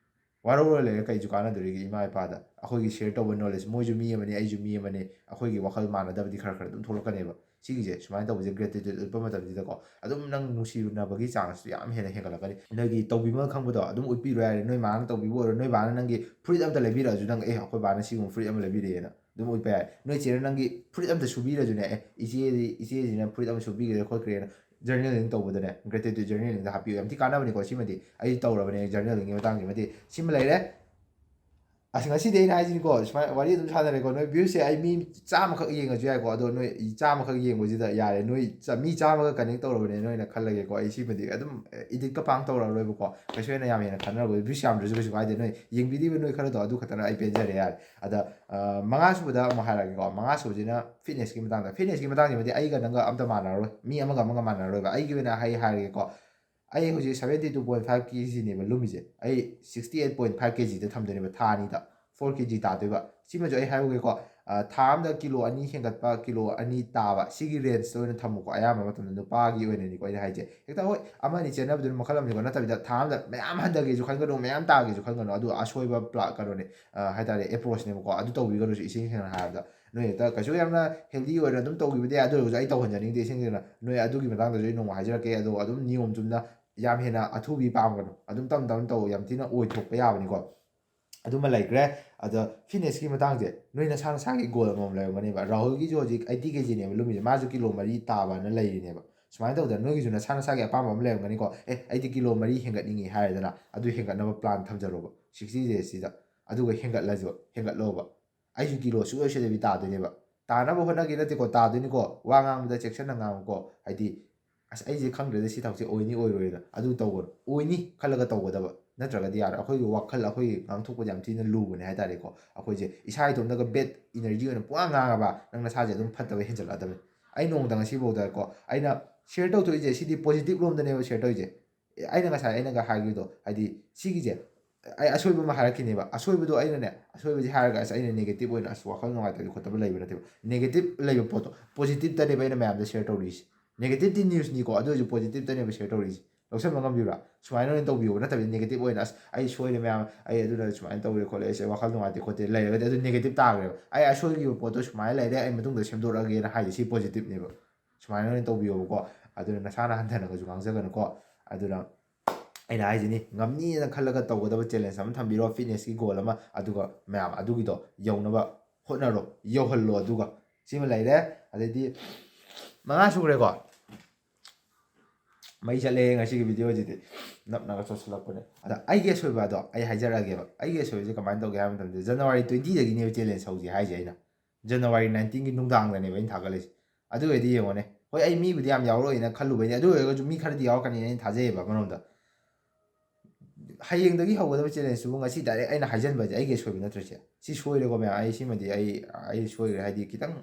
ꯋꯥꯔꯧꯔ ꯂꯩꯔꯦ ꯀꯩꯁꯨ ꯀꯥꯟꯅꯗꯣꯔꯤꯒꯦ? ꯏꯃꯥ ꯏꯄꯥꯗ ꯑꯩꯈꯣꯏꯒꯤ ꯁꯤꯌꯔ ꯇꯧꯕ ꯅꯣꯂꯦꯖ, ꯃꯣꯏꯁꯨ ꯃꯤ ꯑꯃꯅꯤ, ꯑꯩꯁꯨ ꯃꯤ ꯑꯃꯅꯤ, ꯑꯩꯈꯣꯏꯒꯤ ꯋꯥꯈꯜ ꯃꯥꯟꯅꯗꯕꯗꯤ ꯈꯔ ꯈꯔ ꯑꯗꯨꯝ ꯊꯣꯛꯂꯛꯀꯅꯦꯕ꯫ ꯁꯤꯒꯤꯁꯦ ꯁꯨꯃꯥꯏꯅ ꯇꯧꯕꯁꯦ, ꯒ꯭ꯔꯦꯇꯤꯇ꯭ꯌꯨꯠ ꯎꯠꯄ ꯃꯇꯝꯁꯤꯗꯀꯣ, ꯑꯗꯨꯝ ꯅꯪ ꯅꯨꯡꯁꯤꯅꯕꯒꯤ ꯆꯥꯟꯁꯇꯣ ꯌꯥꯝ ꯍꯦꯟꯅ ꯍꯦꯟꯒꯠꯂꯛꯀꯅꯤ꯫ ꯅꯣꯏꯒꯤ ꯇꯧꯕꯤꯃꯜ ꯈꯪꯕꯗꯣ ꯑꯗꯨꯝ ꯎꯠꯄꯤꯔꯣ ꯌꯥꯔꯦ꯫ ꯅꯣꯏ ꯃꯥꯅ ꯇꯧꯕꯤꯕ ꯑꯣꯏꯔꯣ, ꯅꯣꯏ ꯕꯥꯅ ꯅꯪꯒꯤ ꯐꯨꯔꯤꯠ ꯑꯝꯇ ꯂꯩꯕꯤꯔꯛꯑꯁꯨ, ꯅꯪ, "ꯑꯦ, ꯑꯩꯈꯣꯏ ꯕꯥꯅ ꯁꯤꯒꯨꯝꯕ ꯐꯨꯔꯤꯠ ꯑꯃ ꯂꯩꯕꯤꯔꯛꯑꯦꯅ" ꯑꯗꯨꯝ ꯎꯠꯄ ꯌꯥꯏ꯫ ꯅꯣꯏ ꯆꯦꯅ ꯅꯪꯒꯤ ꯐꯨꯔꯤꯠ ꯑꯝꯇ ꯁꯨꯕꯤꯔꯁꯨꯅꯦ, "ꯑꯦ, ꯏꯆꯦꯗꯤ, ꯏꯆꯦꯁꯤꯅ ꯐꯨꯔꯤꯠ ꯑꯃ ꯁꯨꯕꯤꯈ꯭ꯔꯦ ꯈꯣꯠꯈ꯭ꯔꯦꯅ" ꯖꯔꯅꯦꯂꯤꯡ ꯇꯧꯕꯗꯅꯦ, ꯒ꯭ꯔꯦꯇꯤꯇ꯭ꯌꯨꯠ ꯖꯔꯅꯦꯂꯤꯡꯗ ꯍꯥꯞꯄꯤꯌꯨ꯫ ꯌꯥꯝ ꯊꯤ ꯀꯥꯟꯅꯕꯅꯤꯀꯣ ꯁꯤꯃꯗꯤ꯫ ꯑꯩ ꯇꯧꯔꯕꯅꯦ ꯖꯔꯅꯦꯂꯤꯡꯒꯤ ꯃꯇꯥꯡꯁꯤꯃꯗꯤ꯫ ꯁꯤꯃ ꯂꯩꯔꯦ꯫ ꯑꯁ, ꯉꯁꯤꯗꯤ ꯑꯩꯅ ꯍꯥꯏꯁꯤꯅꯤꯀꯣ, ꯁꯨꯃꯥꯏꯅ ꯋꯥꯔꯤ ꯑꯗꯨꯝ ꯁꯥꯟꯅꯔꯦꯀꯣ, ꯅꯣꯏ ꯚ꯭ꯌꯨꯁꯦ ꯑꯩ ꯃꯤ ꯆꯥꯝꯃꯈꯛ ꯌꯦꯡꯉꯁꯨ ꯌꯥꯏꯀꯣ, ꯑꯗꯣ ꯅꯣꯏ ꯆꯥꯝꯃꯈꯛ ꯌꯦꯡꯕꯁꯤꯗ ꯌꯥꯔꯦ, ꯅꯣꯏ ꯆ- ꯃꯤ ꯆꯥꯝꯃꯒ ꯀꯅꯦꯛ ꯇꯧꯔꯕꯅꯦ ꯅꯣꯏꯅ ꯈꯜꯂꯒꯦꯀꯣ꯫ ꯑꯩ ꯁꯤꯃꯗꯤ ꯑꯗꯨꯝ ꯏꯗꯤꯠꯀ ꯄꯥꯡ ꯇꯧꯔꯛꯑꯔꯣꯏꯕꯀꯣ, ꯀꯩꯁꯨ ꯍꯦꯟꯅ ꯌꯥꯝ ꯍꯦꯟꯅ ꯈꯟꯅꯔꯣꯏ, ꯚ꯭ꯌꯨꯁ ꯌꯥꯝꯗ꯭ꯔꯁꯨ ꯀꯩꯁꯨ ꯀꯥꯏꯗꯦ, ꯅꯣꯏ ꯌꯦꯡꯕꯤꯔꯤꯕ ꯅꯣꯏ ꯈꯔꯗꯣ ꯑꯗꯨ ꯈꯛꯇꯅ ꯑꯩ ꯄꯦꯟꯖꯔꯦ, ꯌꯥꯔꯦ꯫ ꯑꯗ ꯑ, ꯃꯉꯥꯁꯨꯕꯗ ꯑꯃꯨꯛ ꯍꯥꯏꯔꯛꯑꯒꯦꯀꯣ꯫ ꯃꯉꯥꯁꯨꯕꯁꯤꯅ ꯐꯤꯠꯅꯦꯁꯀꯤ ꯃꯇꯥꯡꯗ꯫ ꯐꯤꯠꯅꯦꯁꯀꯤ ꯃꯇꯥꯡꯁꯤꯃꯗꯤ ꯑꯩꯒ ꯅꯪꯒ ꯑꯝꯇ ꯃꯥꯟꯅꯔꯔꯣꯏ, ꯃꯤ ꯑꯃꯒ ꯑꯃꯒ ꯃꯥꯟꯅꯔꯔꯣꯏꯕ꯫ ꯑꯩꯒꯤ ꯑꯣꯏꯅ ꯑꯩ ꯍꯥꯏꯔꯒꯦꯀꯣ, ꯑꯩ ꯍꯧꯖꯤꯛ seventy two point five kgꯅꯦꯕ ꯂꯨꯝꯃꯤꯁꯦ꯫ ꯑꯩ sixty eight point five kgꯗ ꯊꯝꯗꯣꯏꯅꯦꯕ ꯊꯥ ꯑꯅꯤꯗ꯫ Four kg ꯇꯥꯗꯣꯏꯕ꯫ ꯁꯤꯃꯁꯨ ꯑꯩ ꯍꯥꯏꯍꯧꯒꯦꯀꯣ, ꯑ, ꯊꯥ ꯑꯃꯗ ꯀꯤꯂꯣ ꯑꯅꯤ ꯍꯦꯟꯒꯠꯄ, ꯀꯤꯂꯣ ꯑꯅꯤ ꯇꯥꯕ, ꯁꯤꯒꯤ ꯔꯦꯟꯖꯇ ꯑꯣꯏꯅ ꯊꯝꯃꯨꯀꯣ꯫ ꯑꯌꯥꯝꯕ ꯃꯇꯝꯗ ꯅꯨꯄꯥꯒꯤ ꯑꯣꯏꯅꯅꯤꯀꯣ ꯑꯩꯅ ꯍꯥꯏꯁꯦ꯫ ꯍꯦꯛꯇ ꯍꯣꯏ, ꯑꯃ ꯑꯅꯤ ꯆꯦꯟꯅꯕꯗꯨꯅ ꯃꯈꯜ ꯑꯃꯅꯤꯀꯣ, ꯅꯠꯇꯕꯤꯗ ꯊꯥ ꯑꯃꯗ ꯃꯌꯥꯝ ꯍꯟꯊꯒꯦꯁꯨ ꯈꯟꯒꯅꯨ, ꯃꯌꯥꯝ ꯇꯥꯒꯦꯁꯨ ꯈꯟꯒꯅꯨ꯫ ꯑꯗꯨ ꯑꯁꯣꯏꯕ ꯄ꯭ꯂꯥ-, ꯀꯩꯅꯣꯅꯦ, ꯑ, ꯍꯥꯏꯇꯥꯔꯦ, ꯑꯦꯄ꯭ꯔꯣꯆꯅꯦꯕꯀꯣ꯫ ꯑꯗꯨ ꯇꯧꯕꯤꯒꯅꯨꯁꯨ, ꯏꯁꯦꯡ ꯁꯦꯡꯅ ꯍꯥꯏꯔꯕꯗ꯫ ꯅꯣꯏ ꯍꯦꯛꯇ ꯀꯩꯁꯨ ꯌꯥꯝꯅ ꯍꯦꯜꯗꯤ ꯑꯣꯏꯅ ꯑꯗꯨꯝ ꯇꯧꯈꯤꯕꯗꯤ ꯌꯥꯏ, ꯑꯗꯨ ꯑꯣꯏꯔꯒꯁꯨ ꯑꯩ ꯇꯧꯍꯟꯖꯅꯤꯡꯗꯦ, ꯏꯁꯦꯡ ꯁꯦꯡꯅ꯫ ꯅꯣꯏ ꯑꯗꯨꯒꯤ ꯃꯇꯥꯡꯗꯁꯨ ꯑꯩ ꯅꯣꯡꯃ ꯍꯥꯏꯖꯔꯛꯀꯦ꯫ ꯑꯗꯣ ꯑꯗꯨꯝ ꯅꯤꯌꯣꯝ ꯆꯨꯝꯅ ꯌꯥꯝ ꯍꯦꯟꯅ ꯑꯊꯨꯕꯤ ꯄꯥꯝꯒꯅꯨ, ꯑꯗꯨꯝ ꯇꯞ ꯇꯞꯅ ꯇꯧ, ꯌꯥꯝ ꯊꯤꯅ ꯑꯣꯏꯊꯣꯛꯄ ꯌꯥꯕꯅꯤꯀꯣ꯫ ꯑꯗꯨꯃ ꯂꯩꯈ꯭ꯔꯦ꯫ ꯑꯗ ꯐꯤꯠꯅꯦꯁꯀꯤ ꯃꯇꯥꯡꯁꯦ, ꯅꯣꯏ ꯅꯁꯥ ꯅꯁꯥꯒꯤ ꯒꯣꯜ ꯑꯃꯃꯝ ꯂꯩꯔꯝꯒꯅꯦꯕ꯫ ꯔꯥꯍꯨꯜꯒꯤꯁꯨ ꯍꯧꯖꯤꯛ eighty kgꯅꯦꯕ ꯂꯨꯝꯃꯤꯁꯦ, ꯃꯥꯁꯨ ꯀꯤꯂꯣ ꯃꯔꯤ ꯇꯥꯕꯅ ꯂꯩꯔꯤꯅꯦꯕ꯫ ꯁꯨꯃꯥꯏꯅ ꯇꯧꯗꯅ ꯅꯣꯏꯒꯤꯁꯨ ꯅꯁꯥ ꯅꯁꯥꯒꯤ ꯑꯄꯥꯝꯕ ꯑꯃ ꯂꯩꯔꯝꯒꯅꯤꯀꯣ꯫ "ꯑꯦ, ꯑꯩꯗꯤ ꯀꯤꯂꯣ ꯃꯔꯤ ꯍꯦꯟꯒꯠꯅꯤꯡꯉꯤ" ꯍꯥꯏꯔꯦꯗꯅ, ꯑꯗꯨ ꯍꯦꯟꯒꯠꯅꯕ ꯄ꯭ꯂꯥꯟ ꯊꯝꯖꯔꯣꯕ sixty daysꯁꯤꯗ꯫ ꯑꯗꯨꯒ ꯍꯦꯟꯒꯠꯂꯁꯨ, ꯍꯦꯟꯒꯠꯂꯣꯕ꯫ ꯑꯩꯁꯨ ꯀꯤꯂꯣ ꯁꯨꯡꯁꯣꯏ ꯁꯣꯏꯗꯕꯤ ꯇꯥꯗꯣꯏꯅꯦꯕ꯫ ꯇꯥꯅꯕ ꯍꯣꯠꯅꯒꯦ ꯅꯠꯇꯦꯀꯣ, ꯇꯥꯗꯣꯏꯅꯤꯀꯣ꯫ ꯋꯥ ꯉꯥꯡꯕꯗ ꯆꯦꯛꯁꯤꯟꯅ ꯉꯥꯡꯉꯨꯀꯣ꯫ ꯍꯥꯏꯗꯤ, "ꯑꯁ, ꯑꯩꯁꯦ ꯈꯪꯗ꯭ꯔꯦꯗ, ꯁꯤ ꯊꯕꯛꯁꯦ ꯑꯣꯏꯅꯤ ꯑꯣꯏꯔꯣꯏꯅ"꯫ ꯑꯗꯨ ꯇꯧꯒꯅꯨ꯫ ꯑꯣꯏꯅꯤ ꯈꯜꯂꯒ ꯇꯧꯒꯗꯕ, ꯅꯠꯇ꯭ꯔꯒꯗꯤ ꯌꯥꯔꯣꯏ꯫ ꯑꯩꯈꯣꯏꯒꯤ ꯋꯥꯈꯜ, ꯑꯩꯈꯣꯏꯒꯤ ꯉꯥꯡꯊꯣꯛꯄꯗ ꯌꯥꯝ ꯊꯤꯅ ꯂꯨꯕꯅꯦ ꯍꯥꯏꯇꯥꯔꯦꯀꯣ꯫ ꯑꯩꯈꯣꯏꯁꯦ ꯏꯁꯥ ꯏꯇꯣꯝꯇꯒ bad energy ꯑꯣꯏꯅ ꯄꯨꯡꯉꯥꯡ ꯉꯥꯡꯉꯕ, ꯅꯪ ꯅꯁꯥꯁꯦ ꯑꯗꯨꯝ ꯐꯠꯇꯕ ꯍꯦꯟꯖꯜꯂꯛꯑꯗꯕꯅꯤ꯫ ꯑꯩ ꯅꯣꯡꯃꯗ ꯉꯁꯤꯐꯥꯎꯗꯀꯣ, ꯑꯩꯅ ꯁꯤꯌꯔ ꯇꯧꯊꯣꯛꯏꯁꯦ, ꯁꯤꯗꯤ ꯄꯣꯖꯤꯇꯤꯕ ꯂꯣꯝꯗꯅꯦꯕ ꯁꯤꯌꯔ ꯇꯧꯔꯤꯁꯦ꯫ ꯑꯩꯅ ꯉꯁꯥꯏ ꯑꯩꯅꯒ ꯍꯥꯏꯈꯤꯕꯗꯣ, ꯍꯥꯏꯗꯤ, ꯁꯤꯒꯤꯁꯦ ꯑꯩ ꯑꯁꯣꯏꯕ ꯑꯃ ꯍꯥꯏꯔꯛꯈꯤꯅꯦꯕ꯫ ꯑꯁꯣꯏꯕꯗꯣ ꯑꯩꯅꯅꯦ, ꯑꯁꯣꯏꯕꯁꯦ ꯍꯥꯏꯔꯒ, ꯑꯁ, ꯑꯩꯅ ꯅꯦꯒꯦꯇꯤꯕ ꯑꯣꯏꯅ, ꯑꯁ, ꯋꯥꯈꯜ ꯅꯨꯡꯉꯥꯏꯇꯕ ꯈꯣꯠꯇꯕ ꯂꯩꯕ ꯅꯠꯇꯦꯕ꯫ ꯅꯦꯒꯦꯇꯤꯕ ꯂꯩꯕ ꯄꯣꯠꯇꯣ ꯄꯣꯖꯤꯇꯤꯕꯇꯅꯦꯕ ꯑꯩꯅ ꯃꯌꯥꯝꯗ ꯁꯤꯌꯔ ꯇꯧꯔꯤꯁꯦ꯫ ꯅꯦꯒꯦꯇꯤꯕꯇꯤ ꯅ꯭ꯌꯨꯁꯅꯤꯀꯣ, ꯑꯗꯨ ꯑꯣꯏꯔꯁꯨ ꯄꯣꯖꯤꯇꯤꯕꯇꯅꯦꯕ ꯁꯤꯌꯔ ꯇꯧꯔꯤꯁꯦ꯫ ꯂꯧꯁꯟꯕ ꯉꯝꯕꯤꯕ꯭ꯔꯥ? ꯁꯨꯃꯥꯏꯅ ꯑꯣꯏꯅ ꯇꯧꯕꯤꯌꯣꯕ, ꯅꯠꯇꯕꯗꯤ ꯅꯦꯒꯦꯇꯤꯕ ꯑꯣꯏꯅ, "ꯑꯁ, ꯑꯩ ꯁꯣꯏꯔꯦ ꯃꯌꯥꯝ, ꯑꯩ ꯑꯗꯨꯅ ꯁꯨꯃꯥꯏꯅ ꯇꯧꯔꯦ ꯈꯣꯠꯂꯦ, ꯑꯩꯁꯦ ꯋꯥꯈꯜ ꯅꯨꯡꯉꯥꯏꯇꯦ ꯈꯣꯠꯇꯦ" ꯂꯩꯔꯒꯗꯤ, ꯑꯗꯨ ꯅꯦꯒꯦꯇꯤꯕ ꯇꯥꯈ꯭ꯔꯦꯕ꯫ "ꯑꯩ ꯑꯁꯣꯏꯈꯤꯕ ꯄꯣꯠꯇꯣ ꯁꯨꯃꯥꯏꯅ ꯂꯩꯔꯦ, ꯑꯩ ꯃꯇꯨꯡꯗ ꯁꯦꯝꯗꯣꯔꯛꯑꯒꯦꯅ" ꯍꯥꯏꯁꯦ, ꯁꯤ ꯄꯣꯖꯤꯇꯤꯕꯅꯦꯕ꯫ ꯁꯨꯃꯥꯏꯅ ꯑꯣꯏꯅ ꯇꯧꯕꯤꯌꯣꯕꯀꯣ꯫ ꯑꯗꯨꯅ ꯅꯁꯥꯅ ꯍꯟꯊꯅꯒꯁꯨ ꯉꯥꯡꯖꯒꯅꯨꯀꯣ꯫ ꯑꯗꯨꯅ ꯑꯩꯅ ꯍꯥꯏꯁꯤꯅꯤ, ꯉꯝꯅꯤꯅ ꯈꯜꯂꯒ ꯇꯧꯒꯗꯕ ꯆꯦꯂꯦꯟꯖ ꯑꯃ ꯊꯝꯕꯤꯔꯣ, ꯐꯤꯠꯅꯦꯁꯀꯤ ꯒꯣꯜ ꯑꯃ, ꯑꯗꯨꯒ ꯃꯌꯥꯝ ꯑꯗꯨꯒꯤꯗꯣ ꯌꯧꯅꯕ ꯍꯣꯠꯅꯔꯣ, ꯌꯧꯍꯜꯂꯣ꯫ ꯑꯗꯨꯒ ꯁꯤꯃ ꯂꯩꯔꯦ꯫ ꯑꯗꯩꯗꯤ ꯃꯉꯥ ꯁꯨꯈ꯭ꯔꯦꯀꯣ꯫ ꯃꯩ ꯆꯠꯂꯦ ꯉꯁꯤꯒꯤ ꯚꯤꯗꯤꯑꯣꯁꯤꯗꯤ꯫ ꯅꯞꯅꯒ ꯆꯣꯠꯁꯤꯜꯂꯛꯄꯅꯦ꯫ ꯑꯗ ꯑꯩꯒꯤ ꯑꯁꯣꯏꯕ ꯑꯗꯣ ꯑꯩ ꯍꯥꯏꯖꯔꯛꯑꯒꯦꯕ꯫ ꯑꯩꯒꯤ ꯑꯁꯣꯏꯕꯁꯦ ꯀꯃꯥꯏꯅ ꯇꯧꯒꯦ ꯍꯥꯏꯕ ꯃꯇꯝꯗ, ꯖꯅꯋꯥꯔꯤ twenty ꯗꯒꯤꯅꯦꯕ ꯆꯦꯂꯦꯟꯖ ꯍꯧꯁꯦ ꯍꯥꯏꯁꯦ ꯑꯩꯅ꯫ ꯖꯅꯋꯥꯔꯤ nineteenꯒꯤ ꯅꯨꯡꯗꯥꯡꯗꯅꯦꯕ ꯑꯩꯅ ꯊꯥꯒꯠꯂꯤꯁꯦ꯫ ꯑꯗꯨ ꯑꯣꯏꯔꯗꯤ ꯌꯦꯡꯉꯣꯅꯦ꯫ ꯍꯣꯏ, ꯑꯩ ꯃꯤꯕꯨꯗꯤ ꯌꯥꯝ ꯌꯥꯎꯔꯛꯑꯣꯏꯅ ꯈꯜꯂꯨꯕꯩꯅꯦ꯫ ꯑꯗꯨ ꯑꯣꯏꯔꯒꯁꯨ ꯃꯤ ꯈꯔꯗꯤ ꯌꯥꯎꯔꯛꯀꯅꯤꯅ ꯑꯩꯅ ꯊꯥꯖꯩꯌꯦꯕ ꯑꯃꯔꯣꯝꯗ꯫ ꯍꯌꯦꯡꯗꯒꯤ ꯍꯧꯒꯗꯕ ꯆꯦꯂꯦꯟꯖꯇꯨꯕꯨ ꯉꯁꯤ ꯗꯥꯏꯔꯦꯛ ꯑꯩꯅ ꯍꯥꯏꯖꯟꯕꯁꯦ ꯑꯩꯒꯤ ꯑꯁꯣꯏꯕ ꯅꯠꯇ꯭ꯔꯣ ꯁꯦ? ꯁꯤ ꯁꯣꯏꯔꯦꯀꯣ ꯃꯌꯥꯝ, ꯑꯩ ꯁꯤꯃꯗꯤ ꯑꯩ, ꯑꯩ ꯁꯣꯏꯈ꯭ꯔꯦ꯫ ꯍꯥꯏꯗꯤ ꯈꯤꯇꯪ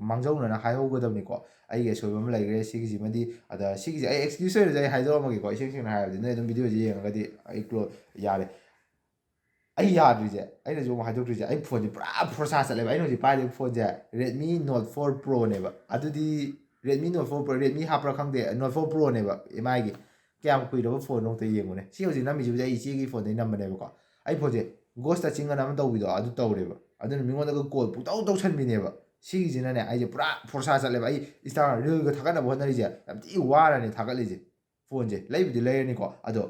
ꯃꯥꯡꯖꯧꯅꯅ ꯍꯥꯏꯍꯧꯒꯗꯕꯅꯤꯀꯣ꯫ ꯑꯩꯒꯤ ꯑꯁꯣꯏꯕ ꯑꯃ ꯂꯩꯈ꯭ꯔꯦ ꯁꯤꯒꯤꯁꯤꯃꯗꯤ꯫ ꯑꯗ ꯁꯤꯒꯤꯁꯦ ꯑꯩ ꯑꯦꯛꯁꯀ꯭ꯌꯨꯁ ꯑꯣꯏꯔꯁꯨ ꯑꯩ ꯍꯥꯏꯗꯣꯔꯝꯃꯒꯦꯀꯣ꯫ ꯏꯁꯦꯡ ꯁꯦꯡꯅ ꯍꯥꯏꯔꯕꯗꯤ ꯅꯣꯏ ꯑꯗꯨꯝ ꯚꯤꯗꯤꯑꯣꯁꯦ ꯌꯦꯡꯉꯒꯗꯤ ꯑꯩ ꯀ꯭ꯂꯣ ꯌꯥꯔꯦ꯫ ꯑꯩ ꯌꯥꯗ꯭ꯔꯤꯁꯦ, ꯑꯩꯅꯁꯨ ꯑꯃꯨꯛ ꯍꯥꯏꯗꯣꯛꯇ꯭ꯔꯤꯁꯦ, ꯑꯩ ꯐꯣꯟꯁꯦ ꯄꯨꯔꯥ ꯐꯣꯔꯁꯥ ꯆꯠꯂꯦꯕ꯫ ꯑꯩꯅ ꯍꯧꯖꯤꯛ ꯄꯥꯏꯔꯤꯕ ꯐꯣꯟꯁꯦ Redmi Note four Proꯅꯦꯕ꯫ ꯑꯗꯨꯗꯤ Redmi Note four Pro, Redmi ꯍꯥꯞꯄ꯭ꯔꯥ ꯈꯪꯗꯦ, Note four Proꯅꯦꯕ MIꯒꯤ꯫ ꯀꯌꯥꯝ ꯀꯨꯏꯔꯕ ꯐꯣꯟꯅꯣ ꯑꯝꯇ ꯌꯦꯡꯉꯨꯅꯦ꯫ ꯁꯤ ꯍꯧꯖꯤꯛ ꯅꯝꯃꯤꯁꯤꯕꯨꯗꯤ ꯑꯩ ꯏꯆꯦꯒꯤ ꯐꯣꯟꯗꯒꯤ ꯅꯝꯕꯅꯦꯕꯀꯣ꯫ ꯑꯩ ꯐꯣꯟꯁꯦ ghost touching ꯑꯅ ꯑꯃ ꯇꯧꯕꯤꯗꯣ ꯑꯗꯨ ꯇꯧꯔꯦꯕ꯫ ꯑꯗꯨꯅ ꯃꯤꯉꯣꯟꯗꯒ ꯀꯣꯜ ꯄꯨꯡꯇꯧ ꯇꯧꯁꯟꯕꯤꯅꯦꯕ꯫ ꯁꯤꯒꯤꯁꯤꯅꯅꯦ ꯑꯩꯁꯦ ꯄꯨꯔꯥ ꯐꯣꯔꯁꯥ ꯆꯠꯂꯦꯕ꯫ ꯑꯩ Instagram ꯔꯤꯜꯒ ꯊꯥꯒꯠꯅꯕ ꯍꯣꯠꯅꯔꯤꯁꯦ ꯌꯥꯝ ꯊꯤ ꯋꯥꯔꯅꯦ ꯊꯥꯒꯠꯂꯤꯁꯦ꯫ ꯐꯣꯟꯁꯦ ꯂꯩꯕꯨꯗꯤ ꯂꯩꯔꯅꯤꯀꯣ, ꯑꯗꯣ